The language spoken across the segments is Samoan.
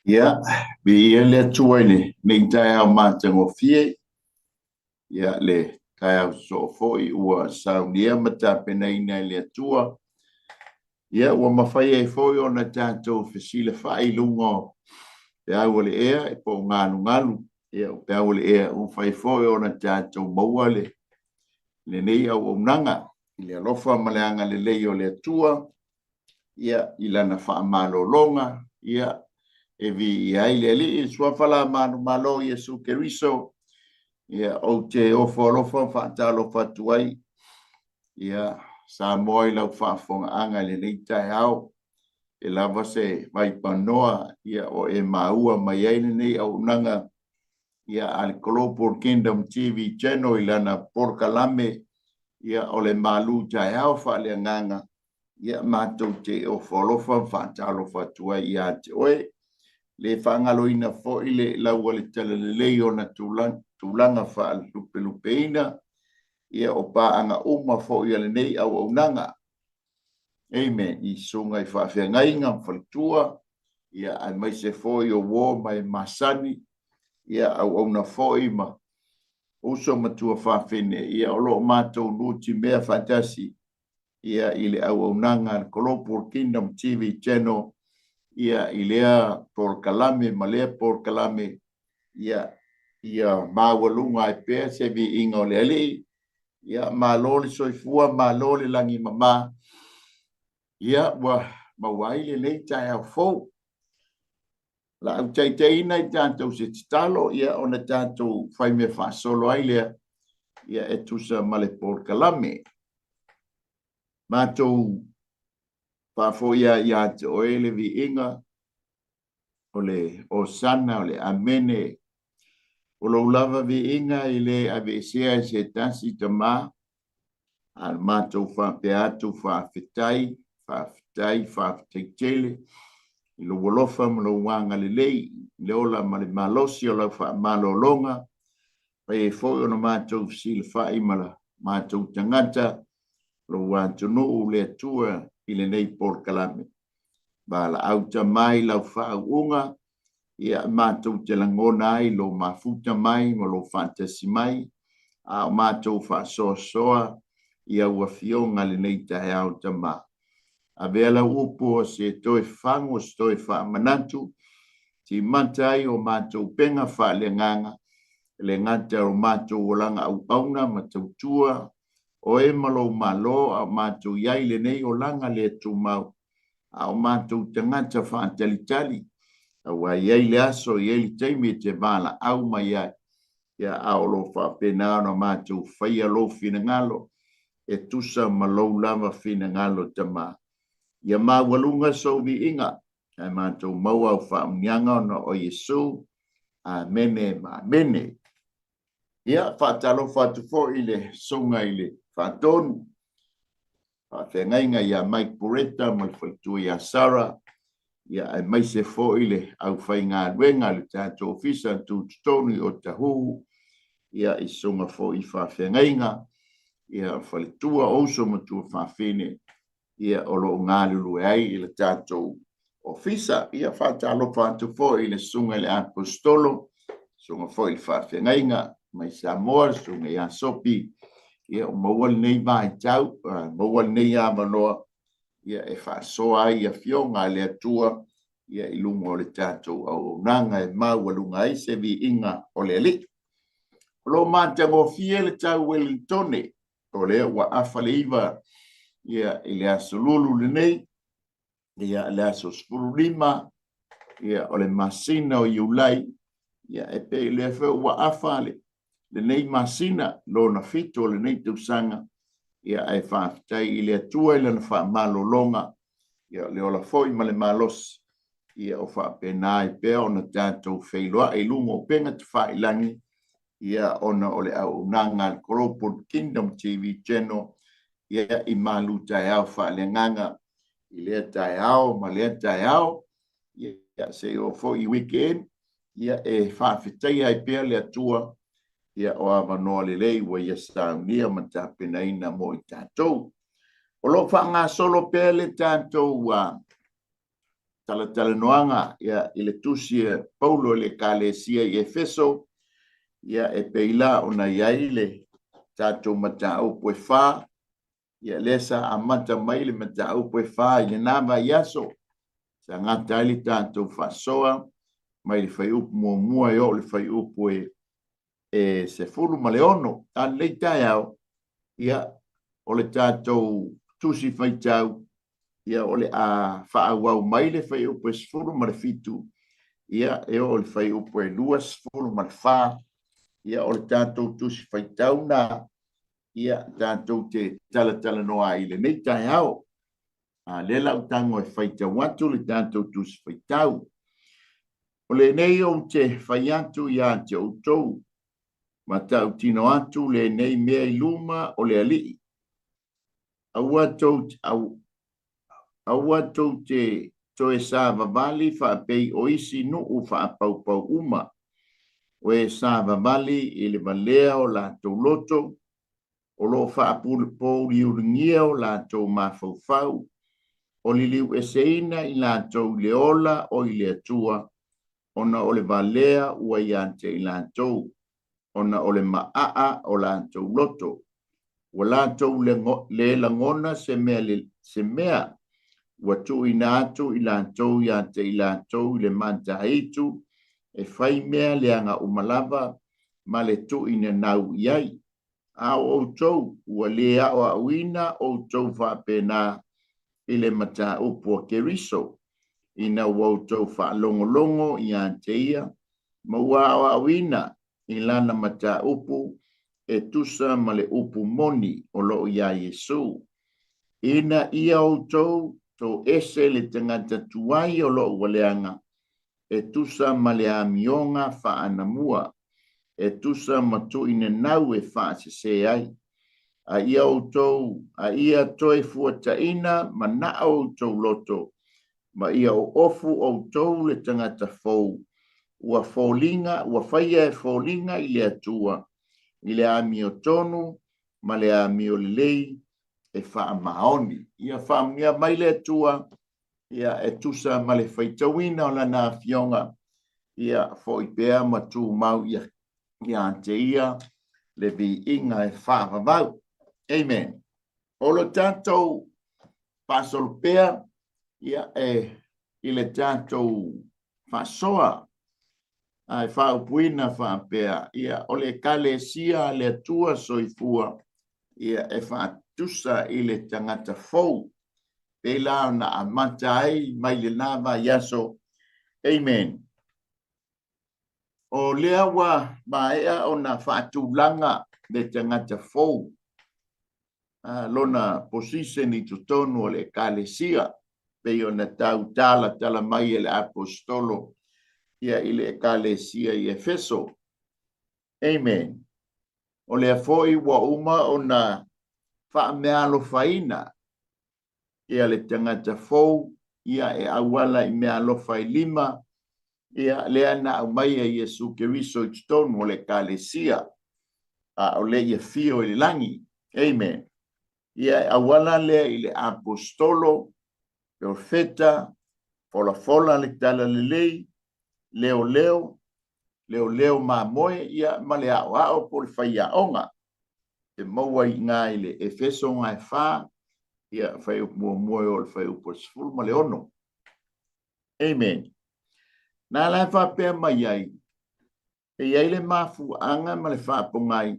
Ia, viia le Atua i lenei taeao matagofie, ia le taeao soo foi ua saunia ma tapenaina e le Atua. Ia, ua mafai ai foi ona tatou fesilafai i luga o peau o le ea po o galugalu, ia o peau o le ea, ua mafai foi ona tatou maua lenei auaunaga i le alofa ma le agalelei o le Atua. Ia, i lana faamalologa, ia, e viia ai le Alii, le Suafa la manumalo o Iesu Keriso. Ia, ou te ofo alofa ma faatalofa atu ai, ia, Samoa i lau faafofogaaga i lenei taeao, e lava se vaipanoa, ia, o e maua mai ai lenei auaunaga, ia, a le Global Kingdom TV Channel i lana polokalame, ia, o le malu taeao faaleagaga. Ia, matou te ofo alofa ma faatalofa atu ai ia te oe. Le faagaloina foi le lau o le talalelei ona tulaga faalupelupeina, ia o paaga uma foi a lenei auaunaga. Amen. I susuga i faafeagaiga ma faletua, ia aemaise foi o uo ma e masani, ia auauna foi ma uso ma tuafafine, ia o lo o matou nutimea faatasi ia i le auaunaga a le Global Kingdom TV Channel, ia i lea polokalame ma lea polokalame, ia ia maualuga ai pea se viiga o le Alii. Ia malo le soifua, malo le lagi mama, ia ua maua ai lenei taeao fou. Laau taitaiina i tatou se tatalo, ia ona tatou faimea faasolo ai lea, ia e tusa ma le polokalame. Matou faafoia ia te oe le viiga, o le Osana, o le Amene. O lou lava viiga e le aveesea e se tasi tama, a o le matou faapea atu, faafetai, faafetai, faafetai tele i lou alofa ma lou agalelei, i le ola ma le malosi o lau faamalologa, fai ai foi ona matou fesilafai ma la matou tagata, lou atunuu le Atua i lenei polokalame. Valaau tama i lau faauuga, ia matou te lagona ai lou mafuta mai ma lou faatasi mai, a o matou faasoasoa i au afioga lenei taeao tama. Avea lau upu o se toe fagu, o se toe faamanatu, timata ai o matou upega faaleagaga, e le gata o matou olaga auauna ma tautua oe ma lou Malo, a o matou i ai lenei olaga le tumau, a o matou tagata faatalitali, aua e i ai le aso, e i ai le taimi e te valaau mai ai, ia, a o lo o faapena ona matou faia lou finagalo e tusa ma lou lava finagalo tama. Ia maualuga sou viiga, ae matou maua au faamanuiaga ona o Iesu. Amene ma amene. Ia, faatalofa atu foi i le susuga i le Faatonu, faafeagaiga ia Mike Buretta ma le faletua ia Sarah, ia aemaise foi le aufaigaluega a le tatou Ofisa Tutotonu i Otahuhu, ia i susuga foi i faafeagaiga, ia faletua, o uso ma tuafafine, ia o lo o galulue ai i le tatou ofisa. Ia faatalofa atu foi i le susuga i le Aposetolo, susuga foi i le faafeagaiga mai Samoa, le susuga ia Sopi, ia ua maua lenei vaitau, maua lenei avanoa, ia e faasoa ai afioga a le Atua, ia i luga o le tatou auaunaga e maualuga ai se viiga o le Alii. O lo o matagofie le tau Welingtone, o lea ua afa le 9 ia i le aso Lulu lenei, ia le aso 15 ia o le masina o Iulai, ia e pei lea foi ua afa le lenei masina lona 7 o lenei tausaga, ia ae faafetai i le Atua i lana faamalologa, ia le ola foi ma le malosi, ia o faapena ai pea ona tatou feiloai i luga o upega tafailagi, ia ona o le auaunaga a le Global Kingdom TV Channel, ia i malu taeao faaleagaga i lea taeao ma lea taeao, ia se i oo foi i weekend, ia e faafetaia ai pea le Atua, ia o avanoa lelei ua ia saunia ma tapenaina mo i tatou. O lo o faagasolo pea le tatou talatalanoaga ia i le tusi a Paulo i le Ekalesia i Efeso, ia e pei la ona i ai le tatou mataupu e fa, ia lea sa amata mai le mataupu e fa i lena vaiaso, sa gata ai le tatou faasoa mai le fuaiupu muamua e oo i le fuaiupu e 16. A o lenei taeao, ia, o le tatou tusi faitau, ia, o le a faaauau mai le fuaiupu e 17, ia, e oo i le fuaiupu e 24. Ia, o le tatou tusi faitau na, ia, tatou te talatalanoa ai i lenei taeao. A lea la ou tago e faitau atu le tatou tusi faitau. O lenei ou te fai atu ia te outou, ma tautino atu lenei mea i luma o le Alii. Aua tou, au, aua tou te toe savavali faapei o isi nuu faapaupau uma, o e savavali i le valea o latou loto, o lo o faapouliuligia o latou mafaufau, o liliueseina i latou i le ola o i le Atua, ona o le valea ua ia te i latou, ona o le maaa o latou loto. Ua latou le lagona se mea, se mea ua tuuina atu i latou ia te i latou i le mataitu e fai mea leaga uma lava ma le tuuinanau i ai. A o outou, ua le aoaoina outou faapena i le mataupu a Keriso, ina ua outou faalogologo ia te ia, ma ua aoaoina i lana mataupu e tusa ma le upu moni o lo o iā Iesu. Ina ia outou toese le tagata tuai o lo o ua leaga, e tusa ma le amioga faaanamua, e tusa ma tuuinanau e faasese ai. A ia outou, a ia toe fuataina manao outou loto, ma ia oofu outou le tagata fou, ua foliga, ua faia e foliga i le Atua, i le amiotonu ma le amio lelei e faamaoni. Ia faamanuia mai le Atua, ia e tusa ma le faitauina o lana afioga, ia foi pea ma tumau ia ia te ia le viiga e faavavau. Amen. O lo tatou faasolo pea ia e i le tatou faasoa ae faaupuina faapea, ia o le Ekalesia a le Atua Soifua, ia e faatusa i le tagata fou, pei la ona amata ai mai lena vaiaso. Amen. O lea ua maea ona faatulaga le tagata fou, lona position i totonu o le Ekalesia, pei ona tau talatala mai e le Aposetolo ia i le Ekalesia i Efeso. Amen. O lea foi ua uma ona faameaalofaina ia le tagata fou ia e auala i meaalofa e lima ia lea na aumai e Iesu Keriso i totonu o le Ekalesia a o le i afio i le lagi. Amen. Ia e auala lea i le aposetolo, perofeta, folafola le talalelei, leoleo, leoleo mamoe, ia ma le aoao po o le faiaoga. E maua i ina i le Efeso gae 4, ia fuaiupu muamua e oo i le fuaiupu 16. Amen. Na la e faapea mai ai, e i ai le mafuaaga ma le faapogai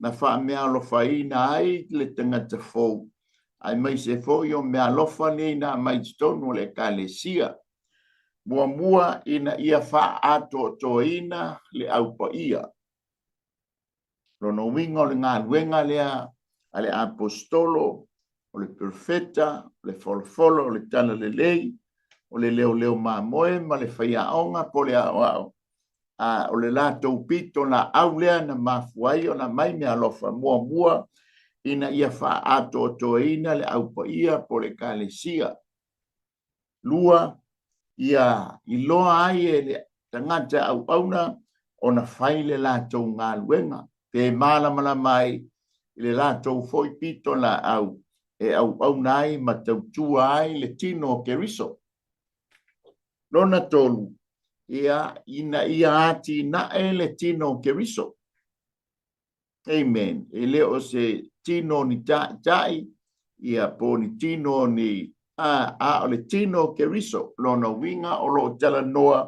na faameaalofaina ai le tagata fou, aemaise foi o meaalofa nei na aumai i totonu o le Ekalesia. Muamua, ina ia faaatoatoaina le Au Paia. Lona uiga o le galuega lea a le aposetolo, o le perofeta, o le folofolo, o le talalelei, o le leoleo mamoe ma le faiaoga po o le aoao, a o le latou pito laau lea na mafua ai ona aumai meaalofa muamua ina ia faaatoatoaina le Au Paia po o le Ekalesia. Lua, ia iloa ai e le tagata auauna ona fai le latou galuega, pe malamalama ai i le latou foi pito laau e auauna ai ma tautua ai le tino o Keriso. Lona tolu, ia, ina ia atinae le tino o Keriso. Amen. E le o se tino ni taʻitaʻi, ia po ni tino ni a, a o le tino o Keriso. Lona uiga o lo o talanoa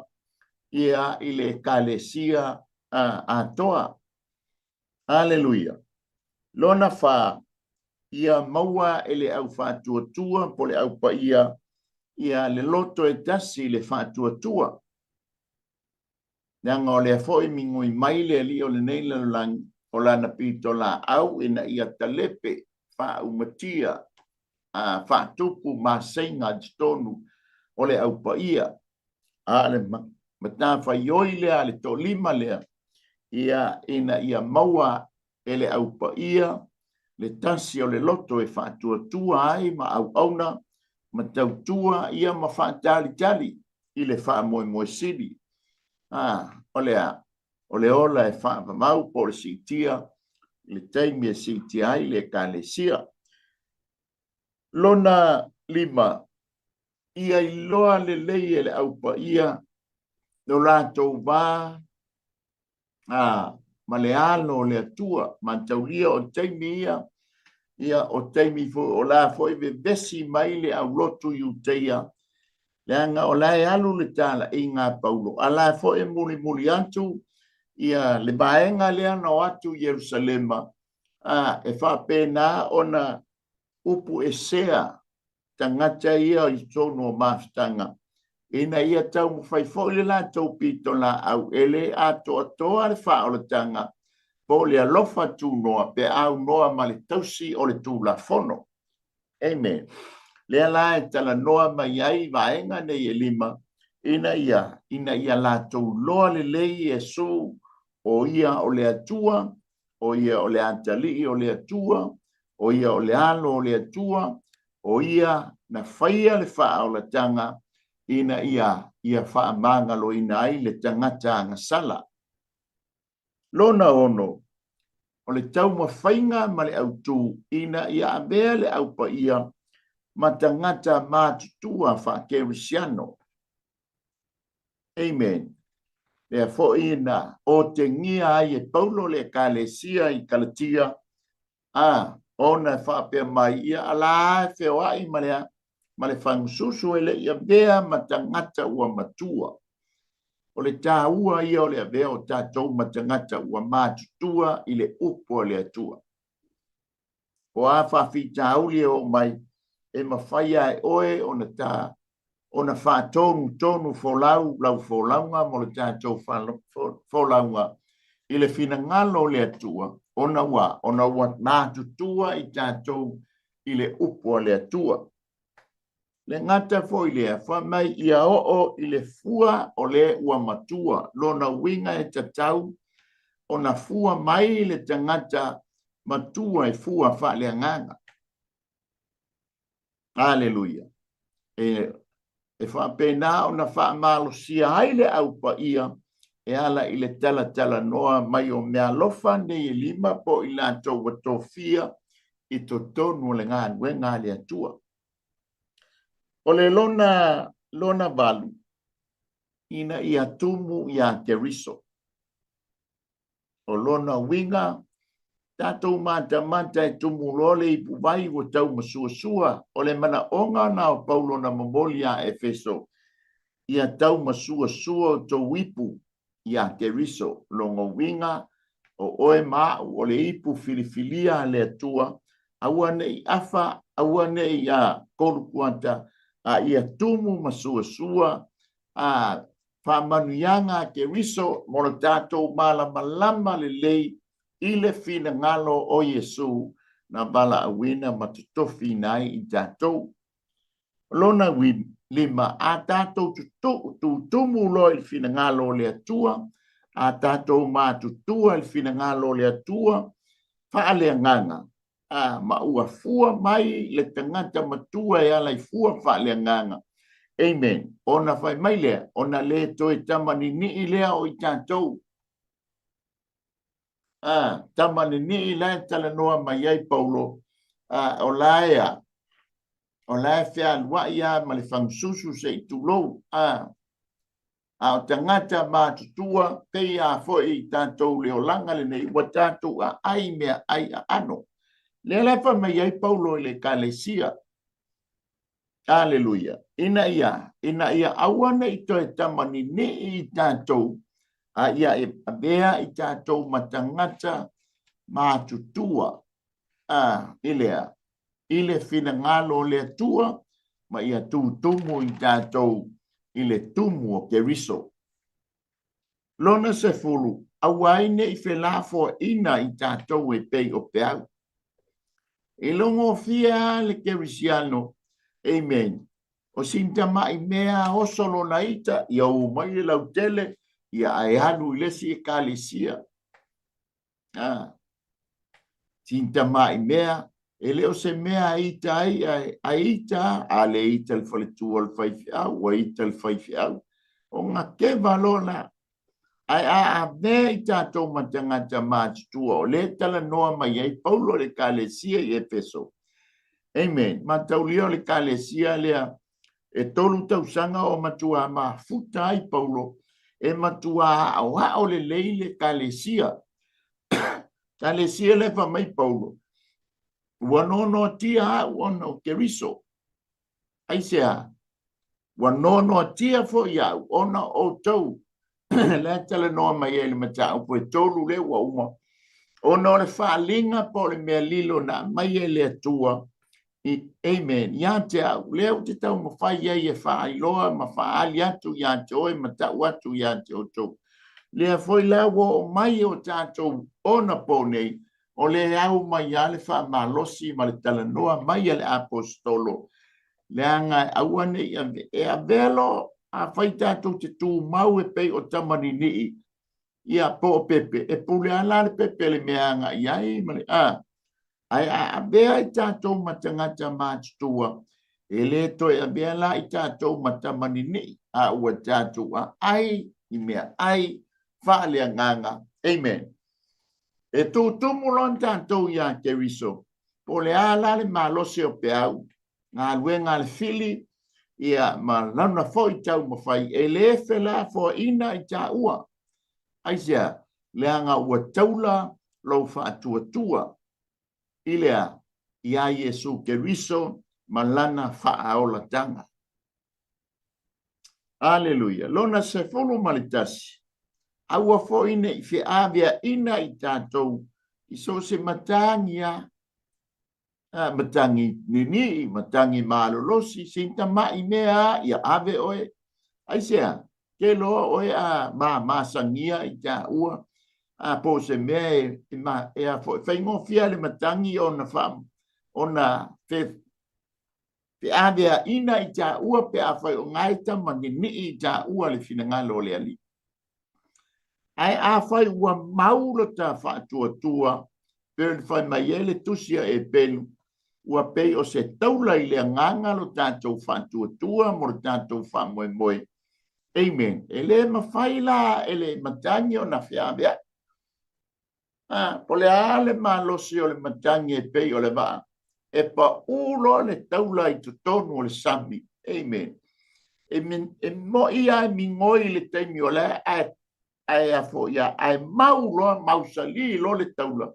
ia i le Ekalesia atoa. Aleluia. Lona fa, ia maua e le au faatuatua po le au paia ia le loto e tasi i le faatuatua. Leaga o lea foi migoi mai le alii o lenei lalolagi o lana pitolaau ina ia talepe faaumatia a faatupu maseiga i totonu o le au paia. A o le matafaioi lea a le toalima lea, ia ina ia maua e le au paia le tasi o le loto e faatuatua ai ma auauna ma tautua ia ma faatalitali i le faamoemoe sili. A, o le a? O le ola e faavavau po o le siitia i le taimi e siitia ai le Ekalesia. Lona lima, ia iloa lelei e le Au Paia lo latou va a, ma le alo o le Atua. Mataulia o taimi ia, ia o taimi foi o la foi vevesi mai le aulotu Iuteia, leaga o la e alu le talaiga a Paulo, a la foi e mulimuli atu ia le vaega lea na o atu i Ierusalema, a, e faapena ona upu esea tagata ia i totonu o mafutaga, ina ia taumafai foi le latou pitolaau e le atoatoa le faaolataga po o le alofa tunoa pe a aunoa ma le tausi o le Tulafono. Amen. Lea la e talanoa mai ai vaega nei e lima, ina ia, ina ia latou loa lelei Iesu o ia o le Atua, o ia o le Atalii o le Atua, o ia o le Alo o le Atua, o ia na faia le faaolataga ina ia ia faamagaloina ai le tagata agasala. Lona ono, o le taumafaiga ma le autū ina ia avea le Au Paia ma tagata matutua faakerisiano. Amen. Lea foi na otegia ai e Paulo le Ekalesia i Kalatia, a, ona e faapea mai, ia ala e feoai ma le, ma le fagususu e le i avea ma tagata ua matua. O le taua ia o le avea o tatou ma tagata ua matutua i le upu a le Atua. O a faafitauli e oo mai, e mafai lava e oe ona ta ona faatonutonu folau lau folauga mo le tatou folauga i le finagalo o le Atua, ona ua ona ua matutua i tatou i le upu a le Atua. Le gata foi lea, fai mai ia oo i le fua o le ua matua, lona uiga e tatau ona fua mai le tagata matua e fua faaleagaga. Aleluia. E, e faapena ona faamalosia ai le au paia e ala i le talatalanoa mai o meaalofa nei e lima po o i latou ua tofia i totonu o le galuega a le Atua. O le lona, lona valu, ina ia tumu iā Keriso. O lona uiga, tatou matamata e tumu loa le ipuvai ua tau masuasua. O le manaoga na o Paulo na momoli iā Efeso, ia tau masuasua outou ipu iā Keriso. Lona uiga, o oe ma aʻu o le ipu filifilia a le Atua, aua ne i afa, aua ne i a kolukuata, a ia tumu ma suasua a faamanuiaga a Keriso mo le tatou malamalama lelei i le finagalo o Iesu na valaauina ma totofiina ai i tatou. Lona lima, a tatou tutumu loa i le finagalo o le Atua, a tatou matutua i le finagalo o le Atua, faaleagaga, a, ma ua fua mai le tagata matua e ala i fua faaleagaga. Amen. Ona fai mai lea, ona le toe tamaninii lea o i tatou. A, tamaninii la e talanoa mai ai Paulo, a, o la e a, o la e fealuai lava ma le fagususu se i tulou. A, A o tagata matutua, pei a foi i tatou le olaga lenei, ua tatou aai mea ai aano. Lea la e fai mai ai Paulo i le Ekalesia. Aleluia. Ina ia, ina ia aua ne i toe tamaninii i tatou, a ia e avea i tatou ma tagata matutua, a, i lea, i le finagalo o le Atua, ma ia tutumu i tatou i le tumu o Keriso. Lona 10, aua ai ne i felafoaiina i tatou e pei o peau. E logofie lava le kerisiano, amen, o sina tamai mea oso lona ita, ia u mai le lautele, ia ae alu i le isi ekalesia. Ah, sina tamai mea, e le o se mea e ita ai, ae ita, a le ita le faletua o le faifeau, ua ita le faifeau. Ona keva loa la. Ae a avea i tatou ma tagata matutua, o lea e talanoa mai ai Paulo i le Ekalesia i Efeso. Amen. Mataulia o le Ekalesia lea e 3 tausaga o matua mafuta ai Paulo, e matua aoao lelei le Ekalesia. Ekalesia lea fai mai Paulo, ua noanoatia au ona o Keriso. Aisea? Ua noanoatia foi au ona o outou. La e talanoa mai ai le mataupu e 3 lea ua uma, ona o le faaaliga po o le mea lilo na aumai e le Atua, amen, ia te au, lea ou te taumafai ai e faailoa ma faaali atu ia te oe ma tau atu ia te outou. Lea foi la ua oo mai o tatou ona po nei, o le au mai lava le faamalosi ma le talanoa mai a le aposetolo, leaga e aua ne i ave, e avea loa afai tatou te tumau e pei o tamaninii, ia po o pepe, e pule lava la le pepe le mea agai ai ma le a. Ae a avea i tatou ma tagata matutua, e le toe avea la i tatou ma tamaninii, a ua tatou aai i mea ai faaleagaga. Amen. E tutumu loa tatou iā Keriso, po o le a la le malosi o peau, galuega a le fili, ia ma lana foi taumafai, e le felafoaiina i taua. Aisea? Leaga ua taula lou faatuatua i le a? Iā Iesu Keriso ma lana faaolataga. Aleluia. Lona 11, aua foi ne i feaveaina i tatou i so o se matagi a, matagi ninii, matagi malolosi, sina tamai mea ia ave oe. Aisea? Ke loa oe a mamasagia i taua, a po o se mea e, e, ma, e a foi, faigofie le matagi ona fa, ona fe, feaveaina i taua pe afai o ngae tama ninii i taua le finagalo o le Alii. Ae afai ua mau lo ta faatuatua, pei ona fai mai ai le tusi a Epelu, ua pei o se taula i le agaga lo tatou faatuatua mo le tatou faamoemoe. Amen. E le mafai la e le matagi ona feaveai. A, po o le a le malosi o le matagi e pei o le vaa, e paʻū loa le taula i totonu o le sami. Amen. E, e moʻi lava e migoi i le taimi o la ae ae a foi ia, ae mau loa, mausali loa le taula,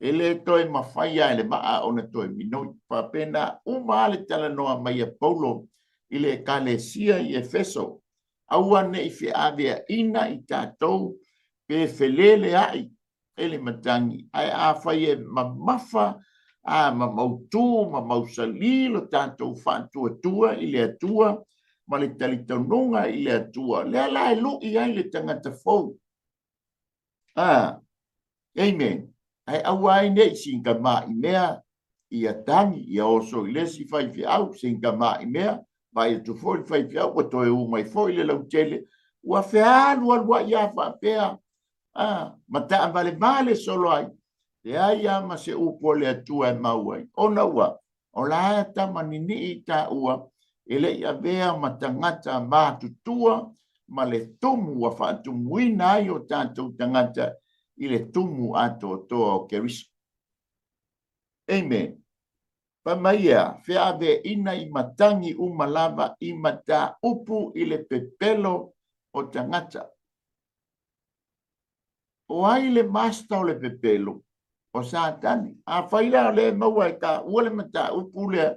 e le toe mafai lava e le vaa ona toe minoi. Faapena uma lava le talanoa mai a Paulo i le Ekalesia i Efeso, aua ne i feaveaina i tatou pe feleleai e le matagi, ae afai e mamafa a ma mautū ma mausali lo tatou faatuatua i le Atua ma le talitonuga i le Atua, lea la e luʻi ai le tagata fou. A, amen. Ae aua ai ne i sina tamai mea ia tagi, ia oso i le isi faifeau, sina tamai mea, vaai atu foi le faifeau, ua toe u mai foi le lautele, ua fealualuai lava faapea, a, ma taavalevale solo ai, leai lava ma se upu a le Atua e mau ai, ona ua, o la e tama ninii i taua, e le i avea ma tagata matutua ma le tumu ua faatumuina ai o tatou tagata i le tumu atoatoa o Keriso. Amen. Fai mai ia, feaveaina i matagi uma lava i mataupu i le pepelo o tagata. O ai le master o le pepelo? O Satani. Afai la o lea e maua e taua le mataupu lea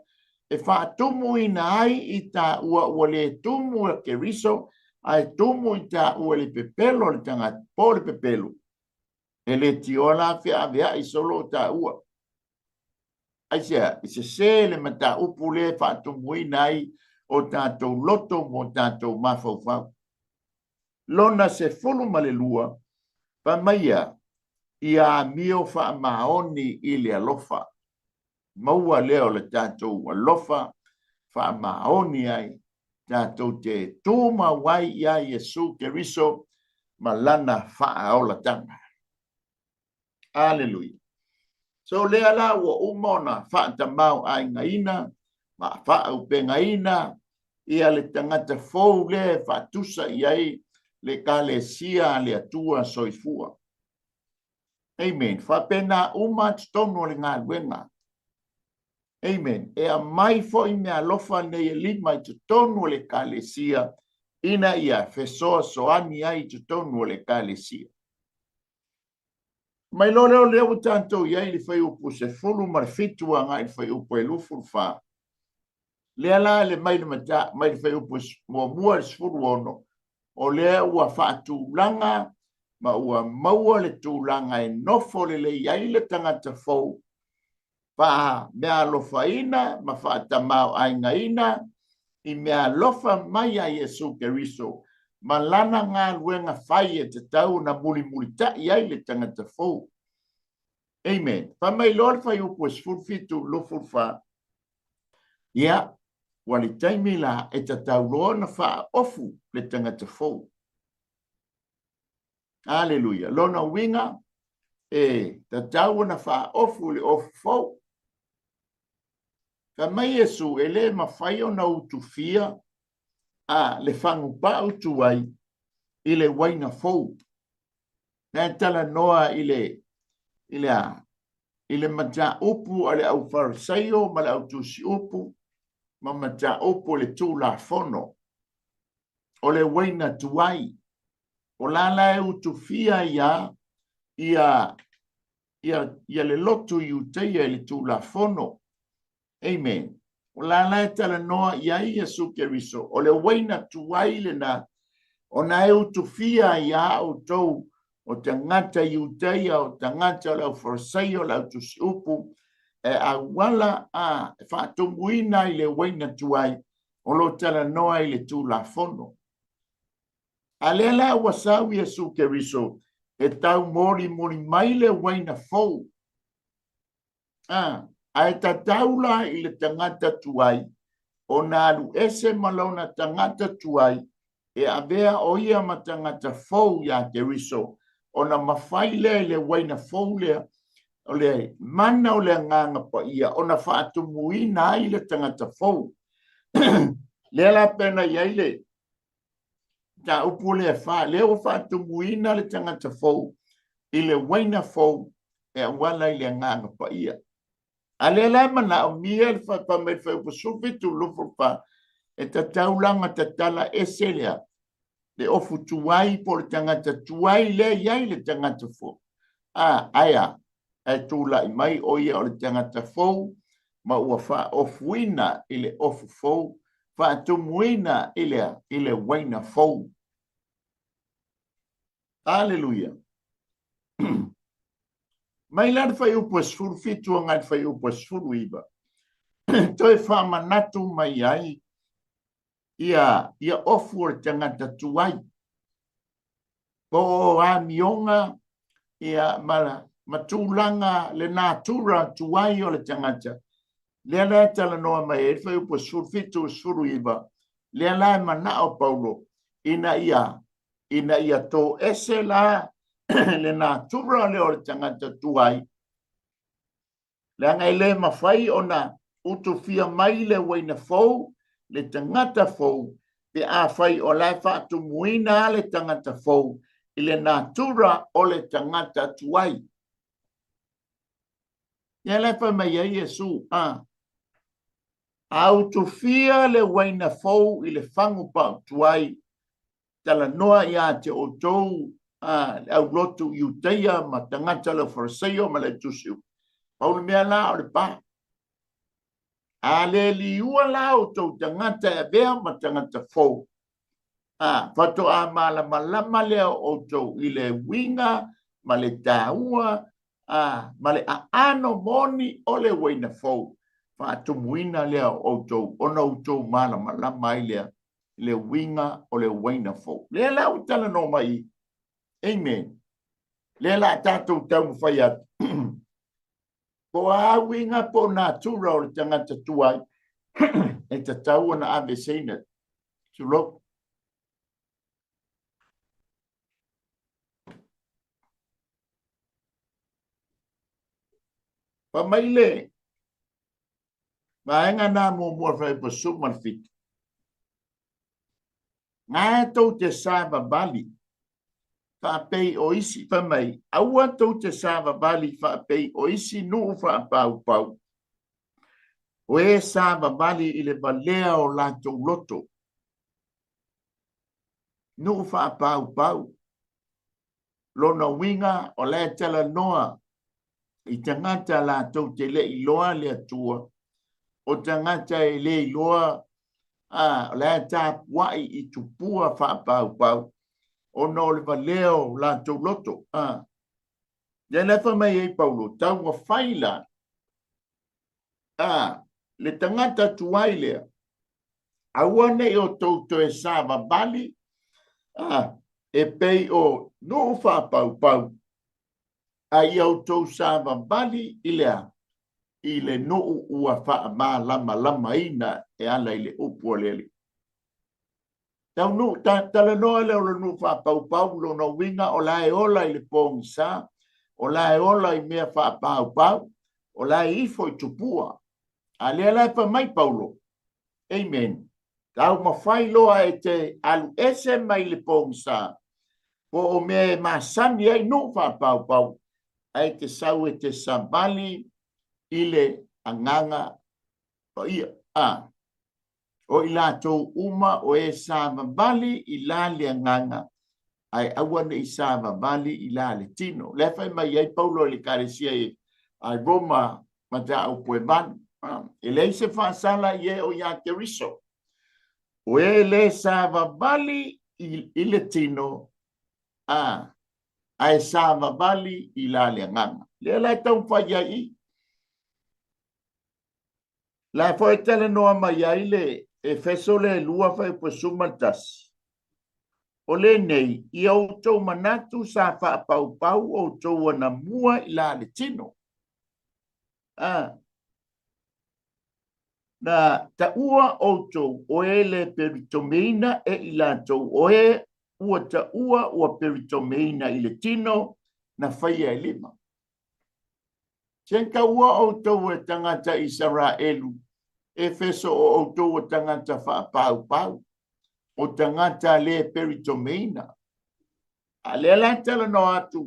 e faatumuina ai i taua ua le tumu e Keriso ae tumu i taua i le pepelo o le tagata po o le pepelo, e le tioa la feaveai solo o taua. Aisea? E sese le mataupu lea e faatumuina ai o tatou loto ma o tatou mafaufau. Lona 12, fai mai ia, ia amio faamaoni i le alofa. Maua lea o le tatou alofa faamaoni ai, tatou te tumau ai iā Iesu Keriso ma lana faaolataga. Aleluia. So lea la ua uma ona faatamaoaigaina ma faaaupegaina ia le tagata fou lea e faatusa i ai le Ekalesia a le Atua Soifua. Amen. Faapena uma totonu o le galuega. Amen. E aumai foi meaalofa nei e lima i totonu o le Ekalesia ina ia fesoasoani ai i totonu o le Ekalesia. Mai loa lea o lea ua tatou i ai i le fuaiupu 17 agai i le fuaiupu e 24, lea la le mai le mata, mai le fuaiupu muamua i le 16, o lea ua faatulaga ma ua maua le tulaga e nofo lelei ai le tagata fou, faameaalofaina ma faatamaoaigaina i meaalofa mai a Iesu Keriso ma lana galuega fai e tatau ona mulimulitai ai le tagata fou. Amen. Fai mai loa le fuaiupu e 17 i le 24, ia, ua le taimi la e tatau loa ona faaofu le tagata fou. Aleluia. Lona uiga, e tatau ona faaofu le ofu fou. Fai mai Iesu, e le mafai ona utufia a le fagupau tuai i le uaina fou. Na e talanoa i le, i le a? I le mataupu a le au Farisaio ma le au tusiupu ma mataupu o le Tulafono o le uaina tuai. O la la e utufia ia ia ia ia le lotu Iuteia i le Tulafono. Amen. O la la e talanoa i ai Iesu Keriso, o le uaina tuai lena, ona e utufia ai ia outou o tagata Iuteia, o tagata o le au Farisaio, o le au tusiupu, e auala a e faatumuina i le uaina tuai, o lo o talanoa i le Tulafono. A lea la ua sau Iesu Keriso e taumolimoli mai le uaina fou. A, ae tatau la i le tagata tuai ona alu ese ma lona tagata tuai e avea o ia ma tagata fou iā Keriso, ona mafai lea i le uaina fou lea, o le mana o le Agaga Paia ona faatumuina ai le tagata fou. Lea la pei ona i ai le mataupu lea e fa, lea ua faatumuina le tagata fou i le uaina fou e auala i le Agaga Paia. A lea la e manaomia le fai mai le fuaiupu 17 24, e tatau la ona tatala ese lea le ofu tuai po o le tagata tuai lea i ai le tagata fou. A, ae a? Ae tulai mai o ia o le tagata fou ma ua faaofuina i le ofu fou, faatumuina i le a? I le uaina fou. Aleluia! Mai la le fuaiupu e 17 agai le fuaiupu e 19, toe faamanatu mai ai ia, ia ofu o le tagata tuai, po o amioga ia, ma, ma tulaga le natura tuai o le tagata. Lea la e talanoa mai ai le fuaiupu e 17 19, lea la e manao Paulo ina ia ina ia toese la le natura lea o le tagata tuai, leaga e le mafai ona utufia mai le uaina fou, le tagata fou, pe afai o la e faatumuina le tagata fou i le natura o le tagata tuai. Ia la e fai mai ai Iesu, a, a utufia le uaina fou i le fagu pau tuai, Talanoa ia te outou le aulotu Iutaia ma tagata le Fariseio ma le Tusi. Pau le mea la o le pa. A le liua la outou tagata e avea ma tagata fou, faatoa malamalama lea o outou i le uiga ma le taua ma le aano moni o le uaina fou, faatumuina lea o outou ona outou malamalama ai lea i le uiga o le uaina fou. Lea la ua talanoa mai. Amen. Lea la tatou taumafai atu. Po o a uiga po o natura o le tagata tuai e tatau ona aveeseina. Tulou. Fai mai le vaega na muamua fuaiupu 17. Nga tou te savavali faapei o isi, fai mai, aua tou te savavali faapei o isi nuu faapaupau, o e savavali i le valea o latou loto. Nuu faapaupau. Lona uiga, o la e talanoa i tagata latou te le iloa le Atua, o tagata e le iloa, o la e tapuai i tupua faapaupau, ona o le valea o latou loto. Lea la e fai mai ai Paulo, taumafai la, le tagata tuai lea, aua ne i outou toe savavali, e pei o nuu faapaupau, a ia outou savavali i le a? I le nuu ua faamalamalamaina e ala i le upu a le Alii. Taunuu, talanoa lea o le nuu faapaupau, lona uiga o la e ola i le pogisa, o la e ola i mea faapaupau, o la e ifo i tupua. A lea la e fai mai Paulo, amen, taumafai loa e te alu ese mai le pogisa, po o mea e masani ai nuu faapaupau, ae te sau e te savali i le agaga paia. O i latou uma o e savavali i la le agaga, ae aua ne i savavali i la le tino. Lea fai mai ai Paulo i le Ekalesia i Roma mataupu e 8. E leai se faasala i e o ia Keriso. O e le savavali i le tino, ae savavali i la le agaga. Lea la e taumafai ai i. La foi e talanoa mai ai le Efeso le 2 fuaiupu 11. O lenei, ia outou manatu sa faapaupau outou anamua i la le tino. Na taua outou o e le peritomeina e i latou o e ua taua ua peritomeina i le tino na faia e lima. Se taua outou e tagata Isaraelu, Efeso o outou o tagata faapaupau, o tagata le peritomeina. A lea la talanoa atu,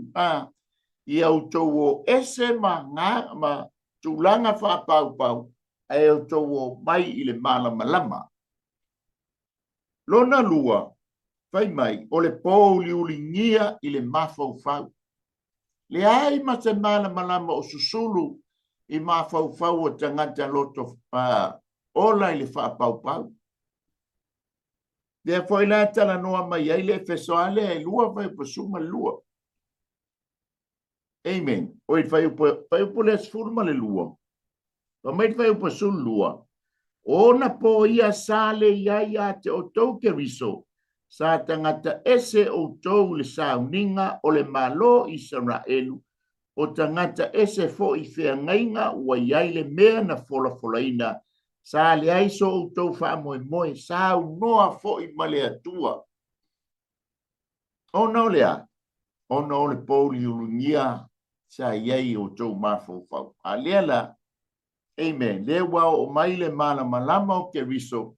ia outou o ese ma ngā, ma tulaga faapaupau, ae outou o mai i le malamalama. Lona lua, fai mai, o le pōuliuligia i le mafaufau. Leai ma se malamalama o susulu i mafaufau o tagata loto ola i le faapaupau. Lea foi la talanoa mai ai le Efeso a lea e 2 fuaiupu 12. Amen. O i fuaiupu lea 12. Fai mai le fuaiupu 12. Ona po ia sa le iai ia te outou Keriso, sa tagata ese outou i le sauniga o le Malo Isaraelu, o tagata ese foi i feagaiga ua iai le mea na folafolaina, sa leai so outou faamoemoe, saunoa foi ma le Atua. Ona o le a? Ona o le pouliulugia sa iai i outou mafaufau. A lea la, amen, lea ua oo mai le malamalama o Keriso,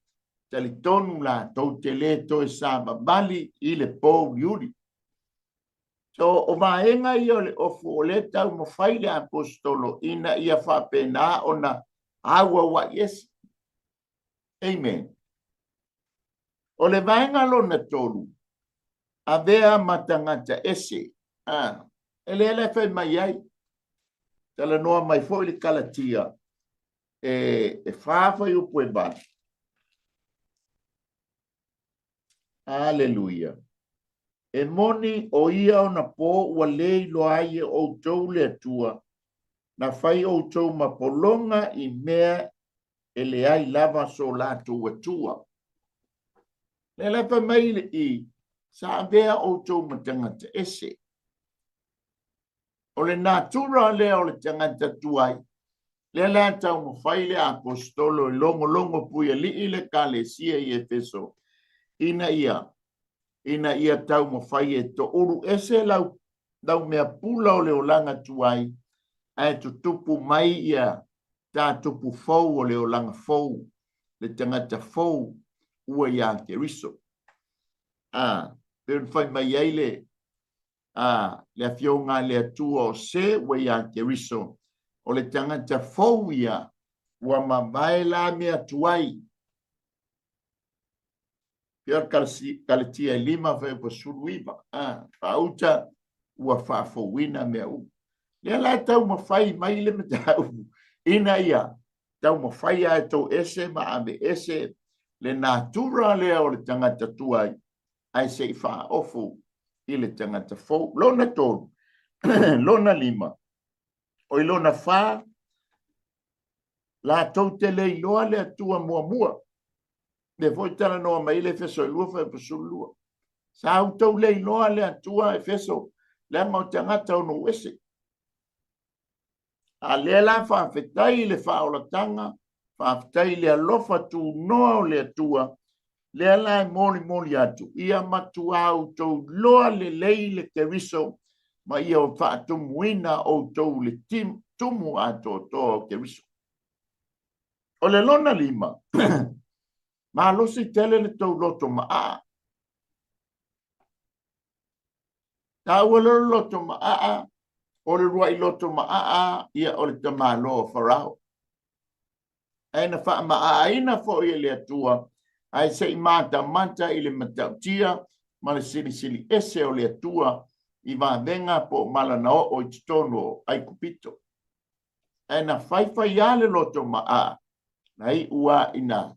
talitonu la tou te le toe savavali i le pouliuli. So, o vaega ia o le ofu o lea taumafai le aposetolo ina ia faapena ona auauai ese. Amen. O le vaega lona tolu, Avea ma tagata ese. A, e lea la e fai mai ai. Talanoa mai foi le Kalatia e, e fa fuaiupu e valu. Aleluia. E moni o ia ona pō ua le iloa ai e outou le Atua, na fai outou ma pologa i mea e leai lava so latou Atua. Lea la fai mai le i, sa avea outou ma tagata ese. O le natura lea o le tagata tuai, lea la taumafai le aposetolo e logologo puialii le Ekalesia i Efeso, ina ia ina ia taumafai e toulu ese lau, lau mea pula o le olaga tuai, ae tutupu mai ia tatupu fou o le olaga fou, le tagata fou ua iā Keriso. A, pei ona fai mai ai le, a, le Afioga a le Atua o se ua iā Keriso, o le tagata fou ia, ua mavae la mea tuai. Pei o le Kalatia e 5 fuaiupu 19, a, faauta ua faafouina mea uma. Lea la e taumafai mai le mataupu ina ia taumafai lava e toese ma aveese le natura lea o le tagata tuai ae se i faaofu i le tagata fou. Lona tolu, lona lima, oi lona fa, latou te le iloa le Atua muamua. Lea foi talanoa mai le Efeso e 2 fuaiupu 12. Sa outou le iloa le Atua Efeso, leaga o tagata o nuu ese. A lea la faafetai i le faaolataga, faafetai i le alofa tunoa o le Atua, lea la e molimoli atu, ia matuā outou iloa lelei le Keriso ma ia faatumuina outou i le tumu atoatoa o Keriso. O le lona lima, malosi tele le tou loto maaa. Taua loa le loto maaa, o le ruai loto maaa ia o le tamaloa o Farao. Ae na faamaaaina foi e le Atua, ae se i matamata i le matautia ma le silisili ese o le Atua i vavega po o malana oo i totonu o Aikupito. Ae na faifai lava le loto maa, na iu lava ina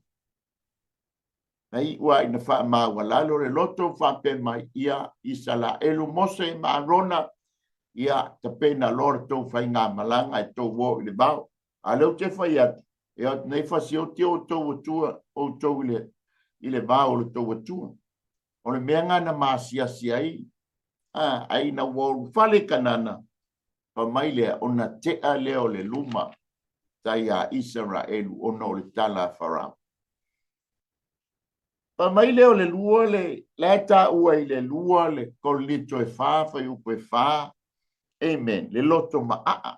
Na iu lava ina faamaualalo le loto faapea mai, Ia, Isaraelu, Mose ma Arona, ia, tapena loa le tou faigamalaga e tou o i le vao. A o lea ou te fai atu, e o atu nei fasioti outou atua, outou i le, i le vao o le tou Atua. O le mea lena na maasiasi ai, a, ai ina ua ulufale i Kanana, fai mai lea, ona tea lea o le luma tai a Isaraelu ona o le tala a Farao. Fai mai lea o le lua le, la e taua i le lua le Korinito e fa, fuaiupu e fa, amen, le loto maaa.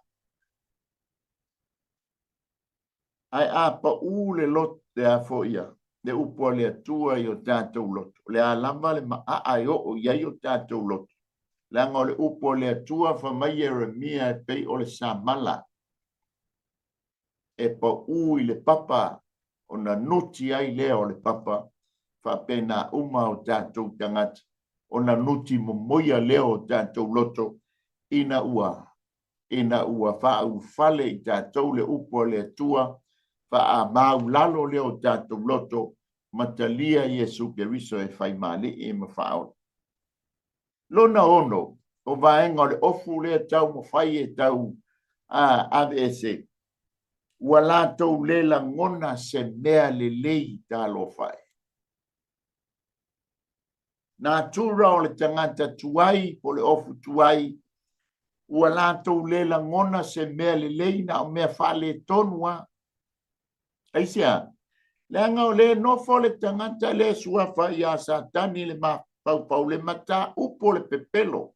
Ae a pau le loto, le a foi ia, le upu a le Atua i o tatou loto, o le a lava le maaa e oo i ai o tatou loto, leaga o le upu a le Atua, fai mai Ieremia e pei o le samala e pau i le papa ona nuti ai lea o le papa, faapena uma o tatou tagata, ona nuti momoia lea o tatou loto ina ua ina ua faaulufale i tatou le upu a le Atua, faamaulalo lea o tatou loto ma talia Iesu Keriso e fai ma Alii ma Faaola. Lona ono, o vaega o le ofu lea taumafai e tau aveese, ua latou le lagona se mea lelei talofa e. Natura o le tagata tuai po o le ofu tuai, ua latou le lagona se mea lelei na o mea faaletonu lava. Aisea? Leaga o lea e nofo le tagata lea e suafa ia Satani le mafaufau, le mataupu o le pepelo.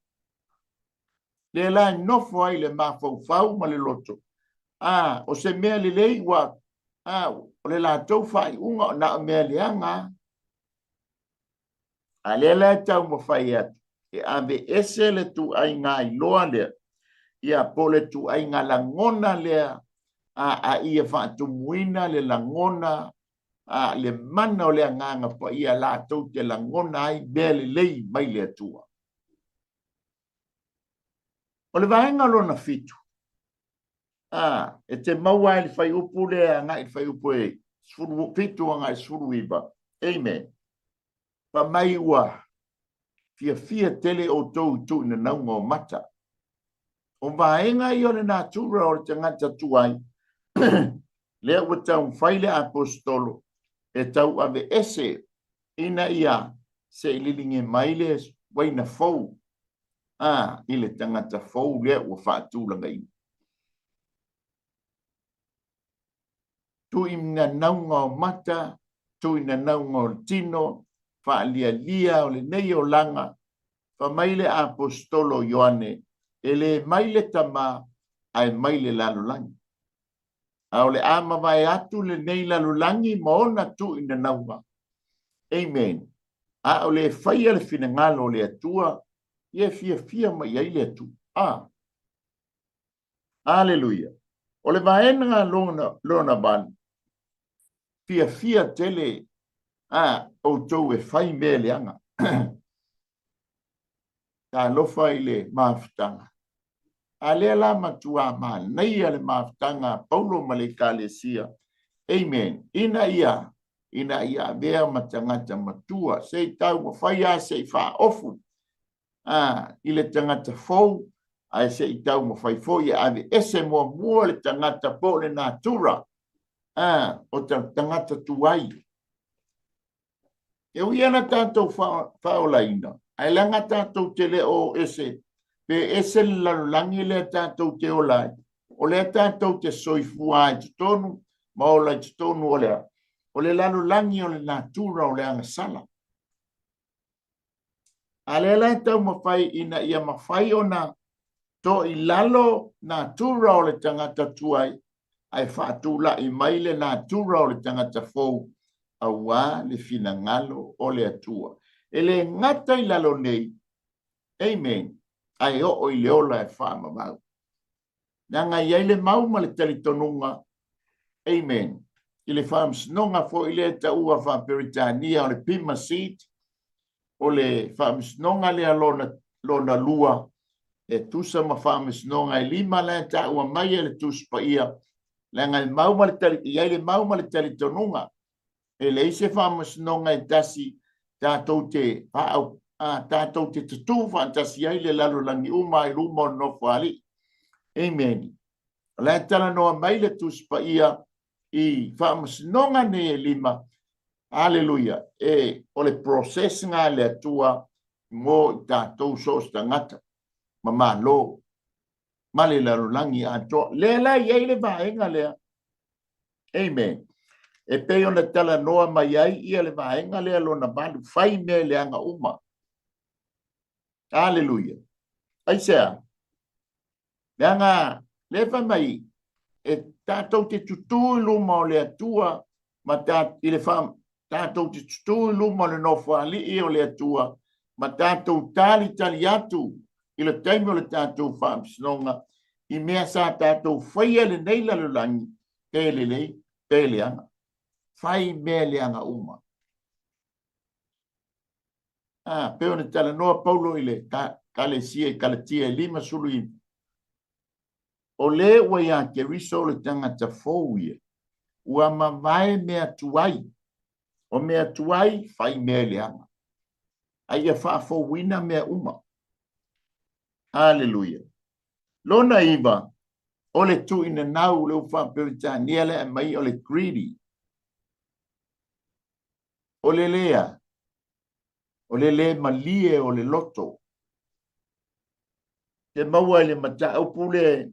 Lea la e nofo ai le mafaufau ma le loto. A, o se mea lelei ua, a, o le latou faaiuga na o mea leaga. A lea la e taumafai atu e aveese le tuaiga iloa lea, ia po o le tuaiga lagona lea, a, a ia faatumuina le lagona a le mana o le Agaga Paia latou te lagona ai mea lelei mai le Atua. O le vaega lona fitu, a, e te maua ai le fuaiupu lea agai i le fuaiupu e 17 agai i le 19. Amen. Fai mai ua fiafia tele outou i tuuinanauga o mata. O vaega ia o le natura o le tagata tuai, lea ua taumafai le aposetolo e tauaveese ina ia se i lilige mai le uaina fou a i le tagata fou lea ua faatulagaina. Tuuinanauga o mata, tuuinanauga o le tino, faalialia o lenei olaga, fai mai le aposetolo Ioane, e le mai le Tama, ae mai le lalolagi. A o le a mavae atu lenei lalolagi ma ona tuuinanauga. Amen. A o le faia le finagalo o le Atua, ia e fiafia mai ai le Atua. A. Aleluia. O le vaega lona, lona valu, fiafia tele a outou e fai mea leaga. Talofa i le mafutaga. A lea la matua manaia le mafutaga a Paulo ma le Ekalesia. Amen. Ina ia, ina ia avea ma tagata matua, se i taumafai lava se i faaofu a, i le tagata fou, ae se i taumafai foi e aveese muamua le tagata po o le natura a, o te tagata tuai. E ui ana tatou faaolaina, ae leaga tatou te le o ese, pe ese le lalolagi lea tatou te ola ai, o lea tatou te soifua ai totonu ma ola i totonu o le a? O le lalolagi o le natura o le agasala. A lea la e taumafai ina ia mafai ona toilalo natura o le tagata tuai, ae faatulai mai le natura o le tagata fou, auā le finagalo o le Atua. E le gata i lalo nei, amen, ae oo i le ola e faamamau. Leaga e i ai le mau ma le talitonuga, amen, i le faamasinoga foi lea e taua faa-Peretania o le Bema Seat, o le faamasinoga lea lona, lona lua, e tusa ma faamasinoga e lima la e taua mai e le Tusi Paia, leaga e mau ma le tali, e i ai le mau ma le talitonuga, e leai se faamasinoga e tasi tatou te faaau, a, tatou te tutū faatasi ai le lalolagi uma i luma o le Nofoalii. Amen. O la e talanoa mai le Tusi Paia i faamasinoga nei e lima, aleluia, e, o le process lena a le Atua mo i tatou so o se tagata ma Malo ma le lalolagi atoa. Lea la e i ai le vaega lea. Amen. E pei ona talanoa mai ai ia le vaega lea lona valu, fai mea leaga uma. Aleluia. Aisea? Leaga lea fai mai e tatou te tutū i luma o le Atua ma ta, i le fa, tatou te tutū i luma o le Nofoalii o le Atua ma tatou talitali atu i le taimi o le tatou faamasinoga i mea sa tatou faia i lenei lalolagi, pe lelei, pe leaga. Fai mea leaga uma. A, pei ona talanoa Paulo i le Kalesia i Kalatia e 59, o le ua iā Keriso o le tagata fou ia, ua mavae mea tuai, o mea tuai fai mea leaga, a ia faafouina mea uma. Aleluia. Lona iva, o le tuuinanau, le upu faa-Peretania lea e aumai o le greedy. O le lea, o le lē malie o le loto. Te maua i le mataupu le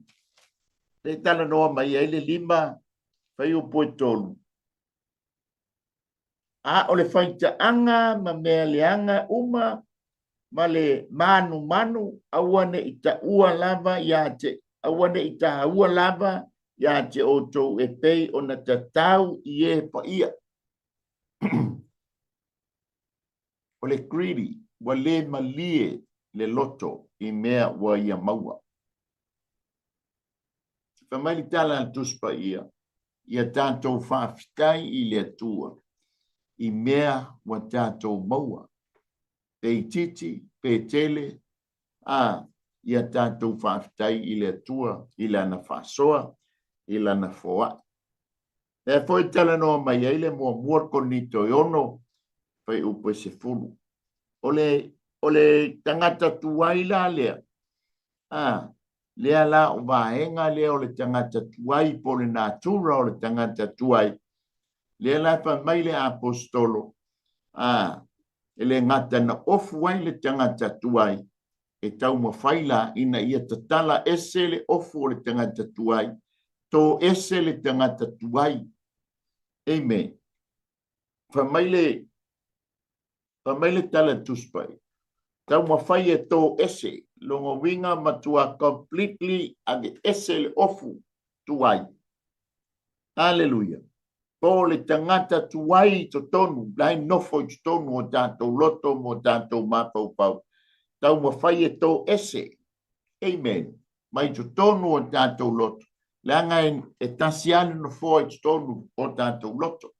le talanoa mai ai le lima fuaiupu e tolu. A o le faitaaga ma mea leaga uma ma le manumanu, aua ne i taua lava ia te, aua ne i taua lava ia te outou e pei ona tatau i e paia. O le greedy, ua le malie le loto i mea ua ia maua. Fai mai le tala a le Tusi Paia, Ia tatou faafetai i le Atua i mea ua tatou maua, pe itiiti pe tele, a ia tatou faafetai i le Atua i Lana faasoa, i Lana foai. Lea foi e talanoa mai ai le muamua Korinito e 6, fuaiupu e 10. O le, o le tagata tuai la lea, a, lea la o vaega lea o le tagata tuai po o le natura o le tagata tuai, lea la fai mai le aposetolo, a, e le gata na ofu ai le tagata tuai, e taumafai la ina ia tatala ese le ofu o le tagata tuai, tō ese le tagata tuai. Amen. Fai mai le, fai mai le tala Tusi Paia, taumafai e tō ese, lona uiga matua completely ave ese le ofu tuai. Aleluia. Po o le tagata tuai i totonu, la e nofo i totonu o tatou loto ma o tatou mafaufau, taumafai e tō ese. Amen. Mai totonu o tatou loto, leaga e tasi lava le nofoa i totonu o tatou loto.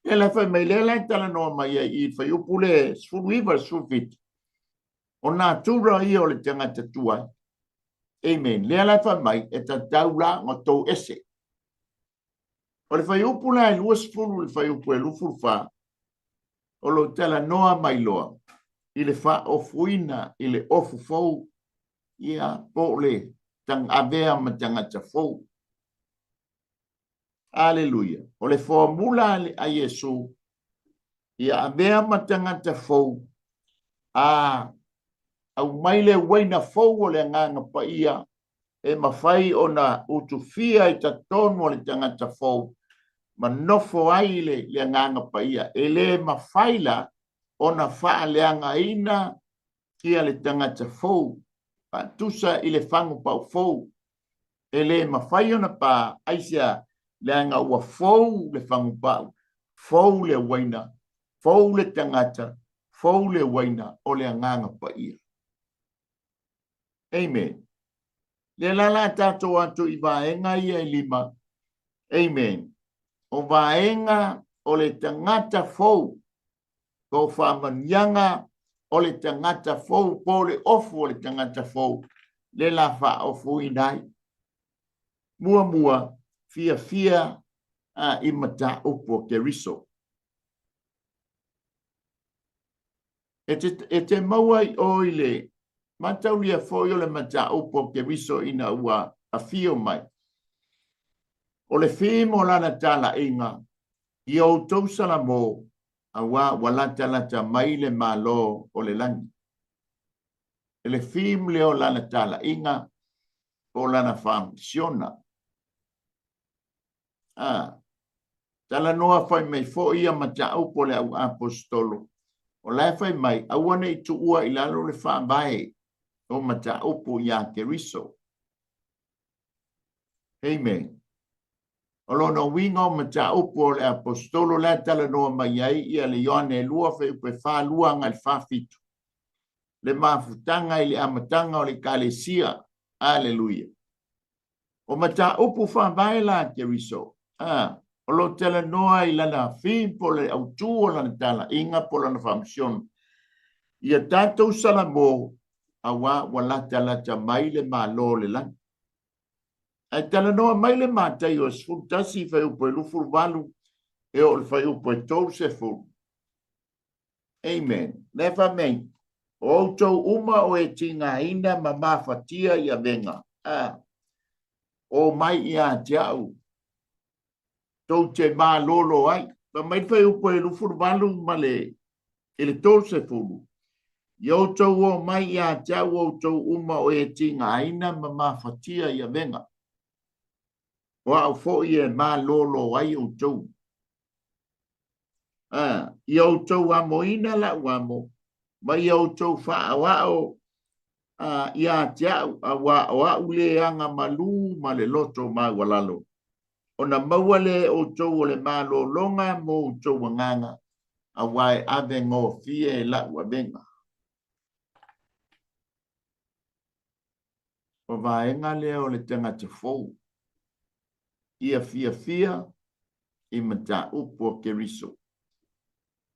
Lea la fai mai, lea la e talanoa mai ai i le fuaiupu le 19 17, o natura ia o le tagata tuai. Amen. Lea la e fai mai, e tatau la ona tou ese. O le fuaiupu la e 20 i le fuaiupu e 24, o lo o talanoa mai loa i le faaofuina i le ofu fou, ia, po o le avea ma tagata fou. Aleluia. O le formula a Iesu, ia avea ma tagata fou, a aumai le uaina fou o le Agaga Paia e mafai ona utufia i totonu o le tagata fou ma nofo ai le, le Agaga Paia. E le mafai la ona faaleagaina ia le tagata fou faatusa i le fagu pau fou. E le mafai ona pa, aisea? Leaga ua fou le fagu pau, fou le uaina, fou le tagata, fou le uaina o le Agaga Paia. Amen. Lea la la tatou atu i vaega ia e lima. Amen. O vaega o le tagata fou, po o faamanuiaga o le tagata fou, po o le ofu o le tagata fou, le la faaofuina ai. Muamua, fiafia a, i mataupu o Keriso. E te, e te maua i o i le mataulia foi o le mataupu o Keriso ina ua afio mai. O le theme o lana talaiga, ia outou salamo, auā ua latalata mai le Malo o le lagi. E le theme lea o lana talaiga po o lana faamisiona. A, talanoa fai mai foi ia mataupu o le au aposetolo, o la e fai mai, aua ne i tuua i lalo le faavae o mataupu iā Keriso. Amen. O lona uiga o mataupu o le aposetolo la e talanoa mai ai ia le Ioane 2 fuaiupu e 42 agai le 47, le mafutaga i le amataga o le Ekalesia. Aleluia. O mataupu faavae la a Keriso, a, o lo o talanoa i lana theme po o le autū o lana talaiga po o lana faamisiona, ia tatou salamo auā ua latalata mai le Malo o le lagi. Ae talanoa mai le Mataio e 11 fuaiupu e 28 e oo i le fuaiupu e 30. Amen. Lea e fai mai, o outou uma o e tigaina ma mafatia i avega, a, omai ia te au, tou te malolo ai. Fai mai le fuaiupu e 28 ma le i le 30, Ia outou omai ia te au outou uma o e tigaina ma mafatia i avega, o au foi e malolo ai outou. A, ia outou amoina lau amo, ma ia outou faaoao a, ia te au, auā o au le aga malū ma le loto maualalo, ona maua lea e outou o le malologa mo outou agaga, auā e ave gofie lau avega. O vaega lea o le tagata fou. Ia fiafia i mataupu a Keriso.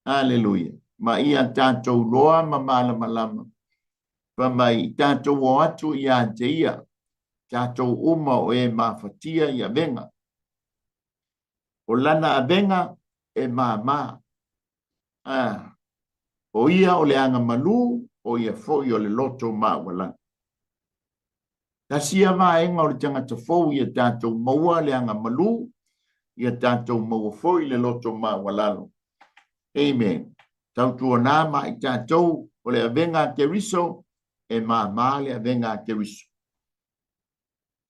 Aleluia. Ma ia tatou loa ma malamalama. Fa mai tatou o atu ia te ia, tatou uma o e mafatia i avega. O lana avega e māmā. Ah, o ia o le agamalu, o ia foi o le loto maualalo. Tasi ia vaega o le tagata fou ia tatou maua le agamalu, ia tatou maua foi le loto maualalo. Amen. Tautuana ma i tatou o le avega a Keriso, e māmā le avega a Keriso.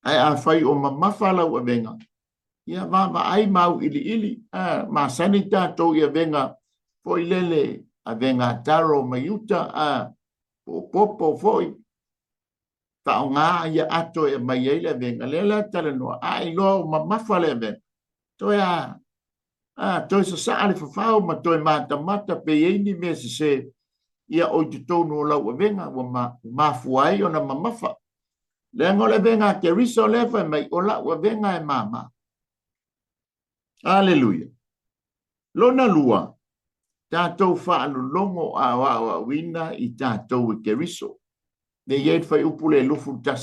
Ae afai o mamafa lau avega, ia vaavaai ma auiliili, a, masani tatou i avega foi lele, avega a taro mai uta, a, po o popo foi, faaaoga ia ato e aumai ai le avega, lea la e talanoa, a iloa o mamafa le avega, toe a, a, toe sasaa le fafao ma toe matamata pe i ai ni mea sese, ia o i totonu o lau avega ua mafua ai ona mamafa. Leaga o le avega a Keriso lea fai mai, o lau avega e māmā. Aleluia. Lona lua, tatou faalologo a o aoaoina i tatou e Keriso. Lea i ai le fuaiupu le 21.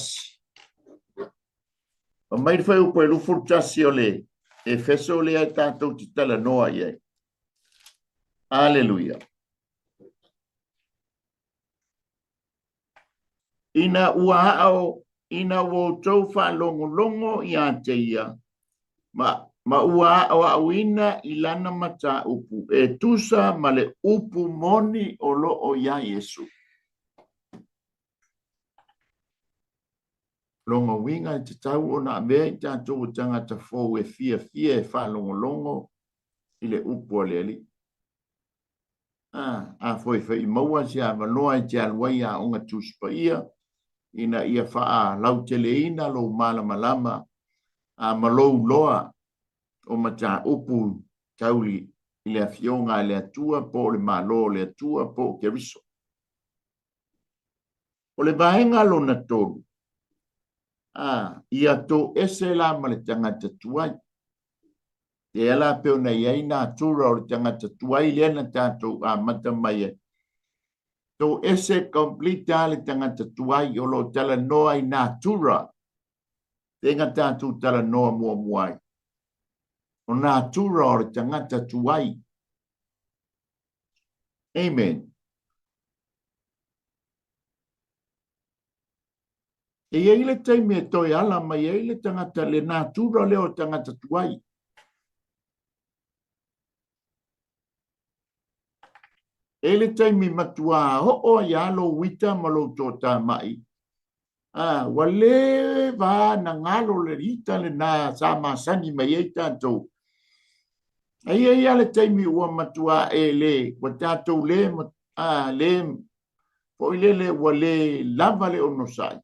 Fai mai le fuaiupu e 21 o le Efeso lea e tatou te talanoa i ai. Aleluia. Ina ua ao, ina ua outou faalogologo iā te ia, ma, ma ua aoaoina i lana mataupu e tusa ma le upu moni o lo o iā Iesu. Lona uiga e tatau ona avea i tatou o tagata fou e fiafia e faalogologo i le upu a le Alii. A foi foi maua se avanoa e te alu ai i Aoga Tusi Paia ina ia faalauteleina lou malamalama a ma lou loa o mataupu tau i le Afioga a le Atua po o le Malo o le Atua po o Keriso. O le vaega lona tolu, a, ia toese la ma le tagata tuai. Lea la pei ona i ai natura o le tagata tuai lea na tatou amata mai ai. Toese complete lava le tagata tuai o lo o talanoa i natura lea na tatou talanoa muamua ai. O natura o le tagata tuai. Amen. E i ai le taimi e toe ala mai ai le tagata, le natura lea o le tagata tuai. E i le taimi matuā oo ai lava lou uita ma lou toatamai, a, ua leva na galo le ita lena sa masani mai ai tatou. E i ai lava le taimi ua matuā e le, ua tatou le, a, le foi lele ua le lava le onosai,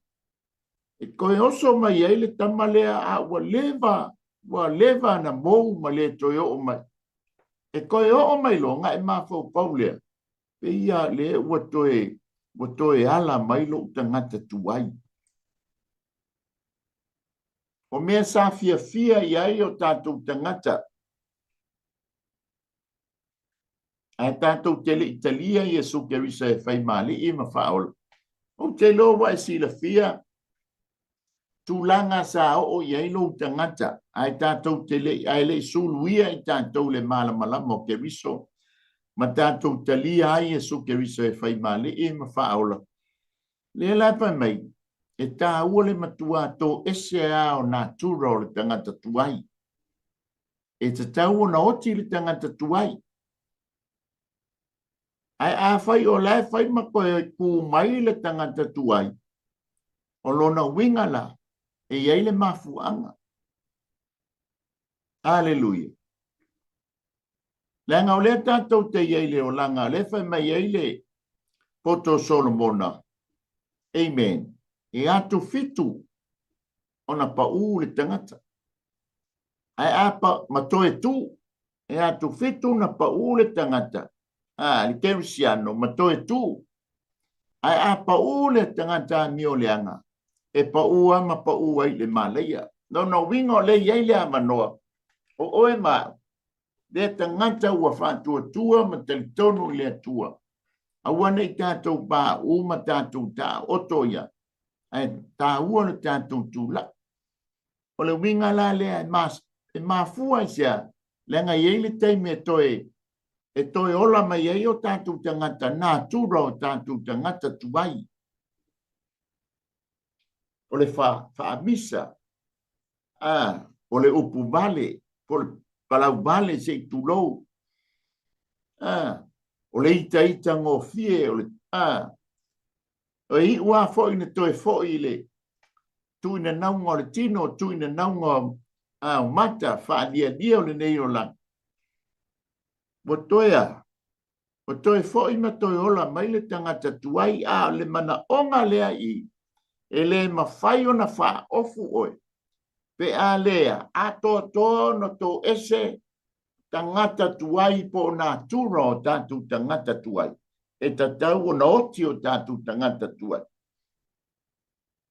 e toe oso mai ai le tama lea a ua leva, ua leva na mou ma le toe oo mai. E toe oo mai loa ona e mafaufau lea, pei a lea ua toe, ua toe ala mai lou tagata tuai. O mea sa fiafia i ai o tatou tagata, Ae tatou te le i talia Iesu Keriso e fai ma Alii ma Faaola. Ou te iloa ua e silafia tulaga sa oo i ai lou tagata, ae tatou te le i, ae le i suluia i tatou le malamalama o Keriso, ma tatou talia ai Iesu Keriso e fai ma Alii ma Faaola. Lea la e fai mai, e taua le matuā toese lava o natura o le tagata tuai. E tatau ona oti le tagata tuai. Ae afai o la e fai ma toe tu mai le tagata tuai, o lona uiga la, e i ai le mafuaaga. Aleluia. Leaga o lea tatou te i ai i le olaga, o lea e fai mai ai le poto o Solomona, Amen. E atu fitu ona paū le tagata. Ae a pa, ma toe tu, e atu fitu na paū le tagata, a, le kerisiano, ma toe tu. Ae a paū le tagata amio leaga, e paū a ma paū ai le malaia. Lona uiga o lea e i ai le avanoa, o oe ma au, lea tagata ua faatuatua ma talitonu i le Atua, aua ne i tatou pauu ma tatou taoto ia, ae taua lo tatou tulai. O le uiga la lea e mafua i se a? Leaga e i ai le taimi e toe e toe ola mai ai o tatou tagata, natura o tatou tagata tuai. O le faamisa, o le upu vale, po o le palau vale se i tulou, o le itaita gofie, o le, e iu lava foi ina toe foi i le tuuinanauga o le tino, tuuinanauga o mata, faalialia o lenei olaga, ua toe a? Ua toe foi ma toe ola mai le tagata tuai, a o le manaoga lea i i, e le mafai ona faaofu oe pe a le atoatoa ona toese tagata tuai po o natura o tatou tagata tuai. E tatau ona oti o tatou tagata tuai.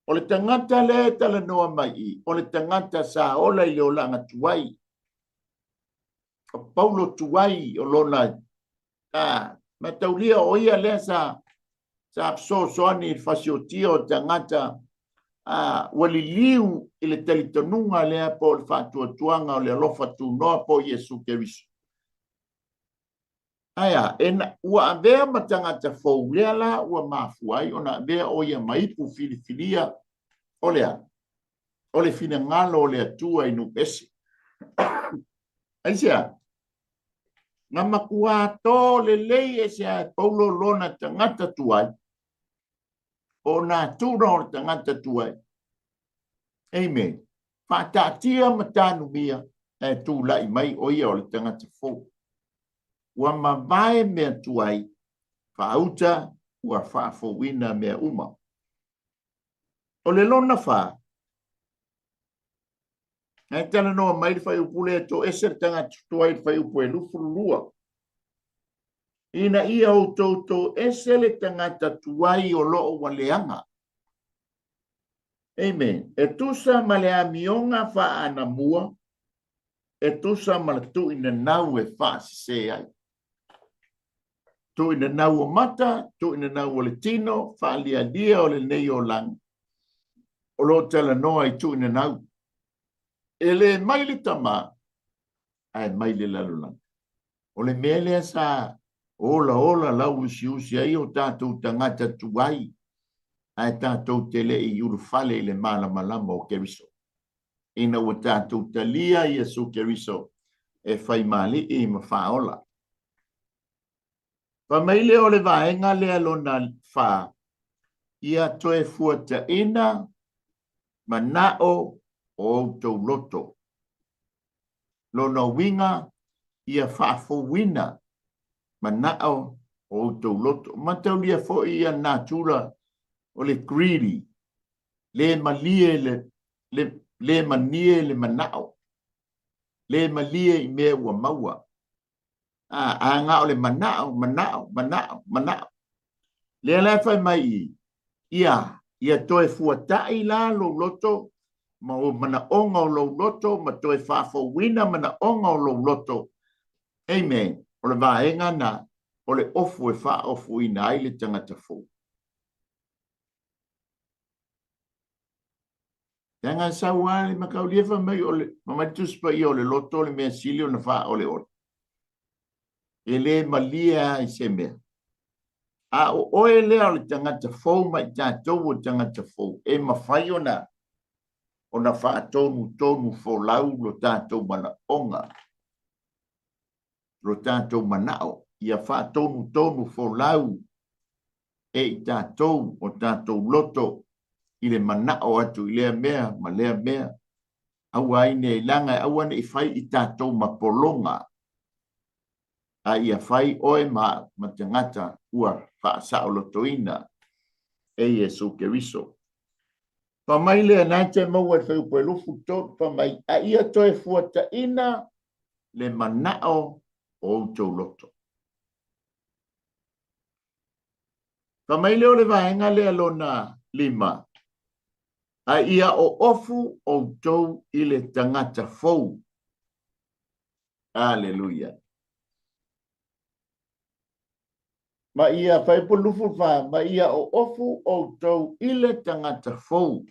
O le tagata lea e talanoa mai i, o le tagata sa ola i le olaga tuai. O Paulo tuai o lona a mataulia o ia lea sa fesoasoani i le fasiotia o tagata ua liliu i le talitonuga lea po o le faatuatuaga o le alofa tunoa po o Iesu Keriso. Ae a, ua avea ma tagata fou lea la ua mafua ai ona avea o ia ma ipu filifilia o le a? O le finagalo o le Atua i nuu ese. Aisea? Na matua tō lelei ese a e Paulo lona tagata tuai, o natura o le tagata tuai. Amen. Faataatia ma tanumia ae tulai mai o ia o le tagata fou. Ua mavae mea tuai, faauta ua faafouina mea uma. O le lona fa, ae talanoa mai le fuaiupu lea e toese le tagata tuai i le fuaiupu e 22. Ina ia outou toese le tagata tuai o lo o ua leaga. Amen. E tusa ma le amioga faaanamua, e tusa ma le tuuinanau e faasese ai. Tuuinanau o mata, tuuinanau o le tino, faalialia o lenei olaga. O lo o talanoa i tuuinanau. E le mai le tama, ae mai le lalolagi. O le mea lea sa olaola lauusiusi ai o tatou tagata tuai, ae tatou te le i ulufale i le malamalama o Keriso. Ina ua tatou talia Iesu Keriso e faimalii ma faaola. Fai mai lea o le vaega lea lona fa, ia toe fuataina manao o outou loto. Lona uiga, ia faafouina manao o outou loto. Mataulia foi ia natura o le greedy, le malie le, le, le manie le manao, le malie i mea ua maua. A na o le manao, manao, manao, manao. Lea la e fai mai i, ia, ia toe fuata'i la lou loto ma o manaoga o lou loto ma toe faafouina manaoga o lou loto. Amen. O le vaega na o le ofu e faaofuina ai le tagata fou. Leaga e sau lava le mataulia fai mai o le, fai mai le Tusi Paia o le loto o le mea sili ona faaoleole. E le malie lava i se mea. A o oe lea o le tagata fou ma i tatou o tagata fou, e mafai ona ona faatonutonu folau lo tatou manaoga, lo tatou manao, ia faatonutonu folau e i tatou o tatou loto i le manao atu i lea mea ma lea mea, aua ai nei leaga e aua ne i fai i tatou ma pologa, a ia fai oe ma au ma tagata ua faasaolotoina e Iesu Keriso. Fai mai lea na te maua i le fuaiupu e 23, fai mai, a ia toe fuataina le manao o outou loto. Fai mai lea o le vaega lea lona lima. A ia oofu outou i le tagata fou. Aleluia. Ma ia fuaiupu 24, ma ia oofu outou i le tagata fou.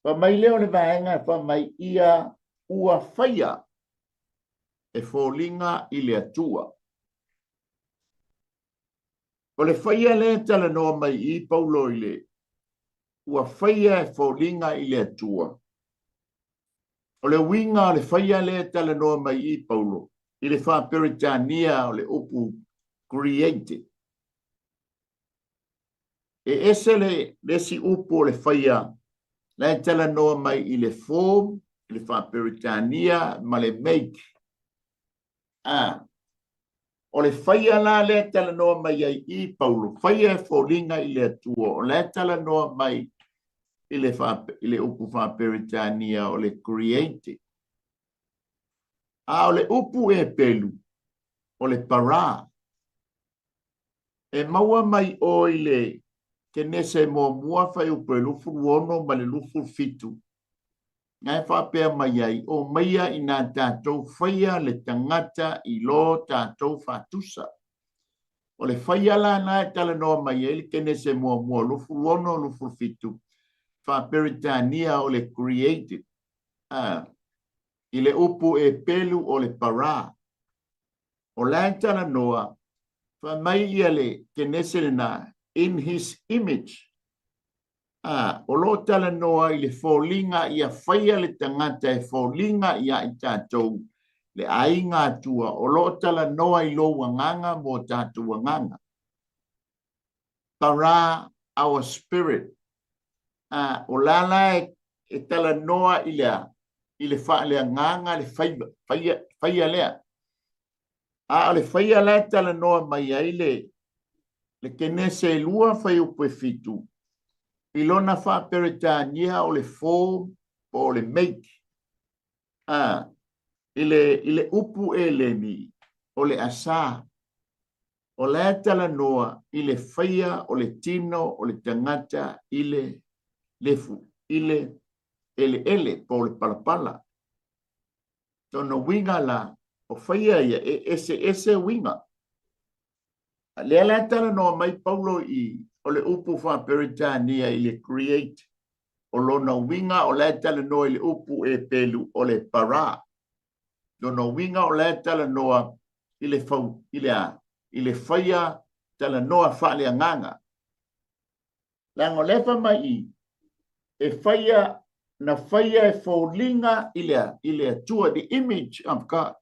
Fai mai lea o le vaega e fai mai ia ua faia e foliga i le Atua. O le faia lea e talanoa mai i Paulo i le ua faia e foliga i le Atua. O le uiga o le faia lea e talanoa mai i Paulo i le Faa-Peretania o le upu created. E ese le isi upu o le faia la e talanoa mai i le form, i le Faa-Peretania ma le make. A, o le faia la lea e talanoa mai ai i Paulo, faia e foliga i le Atua, o la e talanoa mai i le, fa, i le upu Faa-Peretania o le created. A o le upu Epelu, o le para. E maua mai o i le Kenese muamua fuaiupu e 26 ma le 27, na e faapea mai ai, Omaia inā tatou faia le tagata i lo tatou faatusa. O le faia la na e talanoa mai ai le Kenese muamua 26 27, Faa-Peretania o le created, i le upu Epelu o le para. O la e talanoa, fai mai ia le Kenese lena, in his image. A, o lo o talanoa i le foliga ia faia le tagata e foliga iā i tatou, le aiga Atua, o lo o talanoa i lou agaga mo tatou agaga. Para our spirit. A, o la la e talanoa i le a? I le faaleagaga le faia, faia, faia lea. A o le faia la e talanoa mai ai le le Kenese e 2 fuaiupu e 7, i lona Faa-Peretania o le form po o le make. A, i le, i le upu Eleni o le asa. O la e talanoa i le faia o le tino o le tagata i le lefu, i le eleele po o le palapala. Lona uiga la, o faia ia e eseese uiga. A lea la e talanoa mai Paulo i o le upu Faa-Peretania i le create, o lona uiga o la e talanoa i le upu Epelu o le bara. Lona uiga o la e talanoa i le fau, i le a? I le faia talanoa faaleagaga. Leaga o lea e fai mai i, e faia, na faia e foliga i le a? I le Atua, the image of God.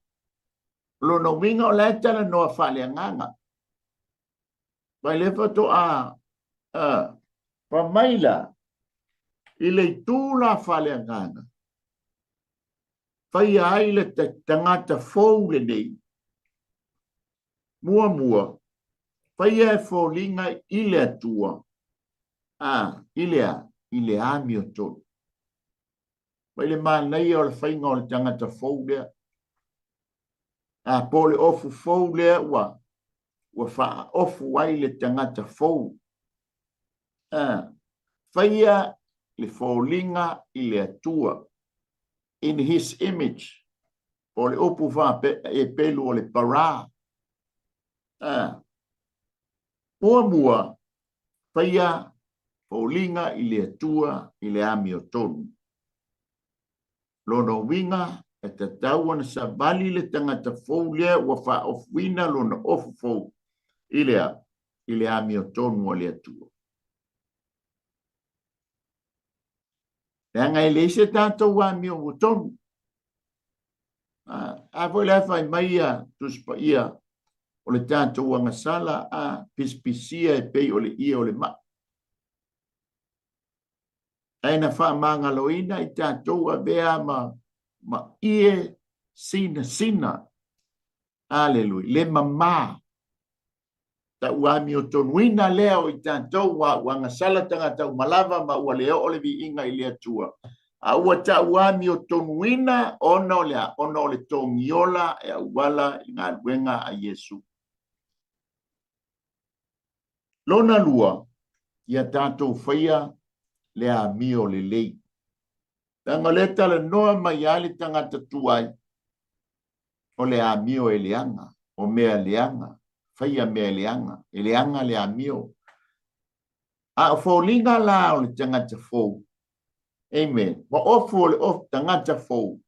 O lona uiga o la e talanoa faaleagaga. Mai lea faatoa fai mai la, i le itu la faaleagaga, faia ai le tagata fou lenei. Muamua, faia e foliga i le Atua, a, i le a? I le amiotonu. Mai le manaia o le faiga o le tagata fou lea. A po o le ofu fou lea ua ua faaofu ai le tagata fou. A, faia le foliga i le Atua, in his image, po o le upu Epelu o le bara. A, muamua, faia foliga i le Atua i le amiotonu. Lona uiga, e tatau ona savali le tagata fou lea ua faaofuina lona ofu fou i le a? I le amiotonu a le Atua. Leaga e leai se tatou amio ua tonu. A foi la e fai mai ia Tusi Paia o le tatou agasala a pisipisia e pei o le ie o le mai. Ae na faamagaloina i tatou avea ma, ma ie sinasina. Aleluia. Le mamā. Tauamiotonuina lea o i tatou ua ua agasala tagata uma lava ma ua le oo le viiga i le Atua. A ua tauamiotonuina ona o le a? Ona o le togiola e auala i galuega a Iesu. Lona lua, ia tatou faia le amio lelei. Leaga o lea e talanoa mai lava le tagata tuai, o le amio e leaga, o mea leaga, faia mea leaga, e leaga le amio. A o foliga la o le tagata fou, amen, ua ofu o le ofu tagata fou,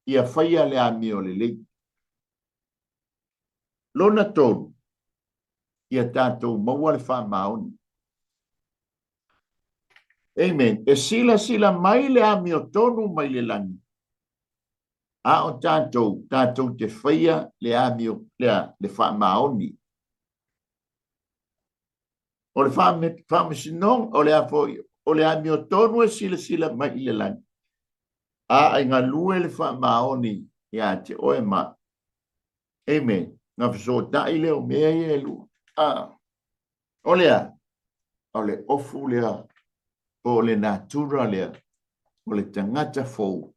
ia faia le amio lelei. Lona tolu, ia tatou maua le faamaoni. Amen. E silasila mai le amiotonu mai le lagi, a o tatou, tatou te faia le amio, le, le faamaoni. O le faamasinoga, o le a foi, o le amiotonu e silasila mai i le lagi, a e galue le faamaoni iā te oe ma. Amen. Na fesootai lea o mea ia e lua. A, o le a? O le ofu lea, po o le natura lea, o le tagata fou.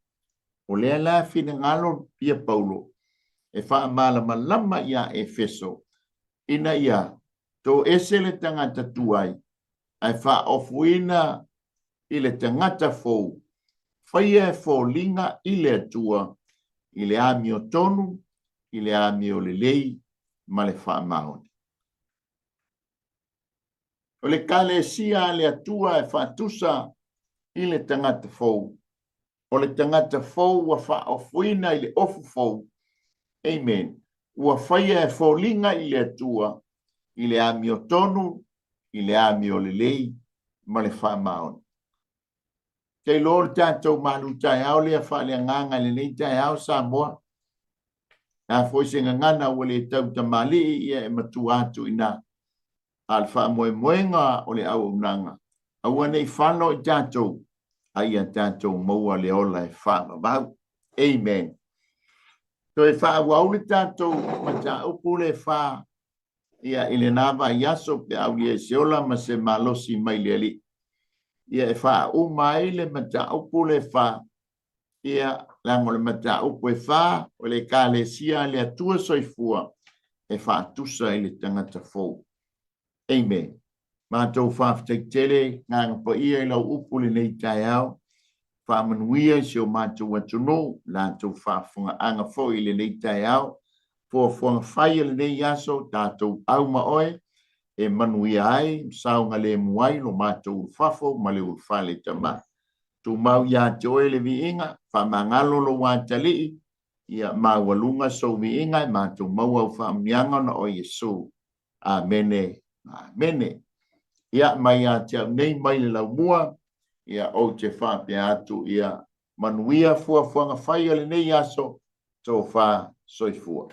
O lea la finagalo ia Paulo e faamalamalama iā Efeso, ina ia toese le tagata tuai, ae faaofuina i le tagata fou, faia e foliga i le Atua, i le amiotonu, i le amiolelei ma le faamaoni. O le Ekalesia a le Atua e faatusa i le tagata fou. O le tagata fou ua faaofoina i le ofu fou. Amen. Ua faia e foliga i le Atua, i le amiotonu, i le amiolelei ma le faamaoni. Te iloa le tatou malu taeao lea faaleagaga i lenei taeao Samoa. A foi se gagana ua le tau tamalii ia e matua atu i ina. A o le faamoemoega o le auaunaga, aua ne i falo i tatou, a ia tatou maua le ola e faavavau. Amen. Toe faaauau le tatou mataupu le fa ia i lena vaiaso pe aulia i se ola ma se malosi mai le Alii. Ia e faauma ai le mataupu le fa, ia leaga o le mataupu e fa, o le Ekalesia a le Atua Soifua e faatusa i le tagata fou. Amen. Matou faafetai tele Agaga Paia i lau upu i lenei taeao. Faamanuia i si o matou atunuu, latou faafofogaaga foi i lenei taeao. Fuafuaga fai o lenei aso, tatou au ma oe, e manuia ai, saogalemu ai lo matou ulufafo ma le ulufale Tama. Tumau ia te oe le viiga, faamagalo lou atalii, ia maualuga sou viiga e matou maua au faamanuiaga ona o Iesu. Amene, amene. Ia, mai ia te au nei mai le laumua, ia ou te faapea atu ia manuia fuafuaga fai o lenei aso, tofa soifua.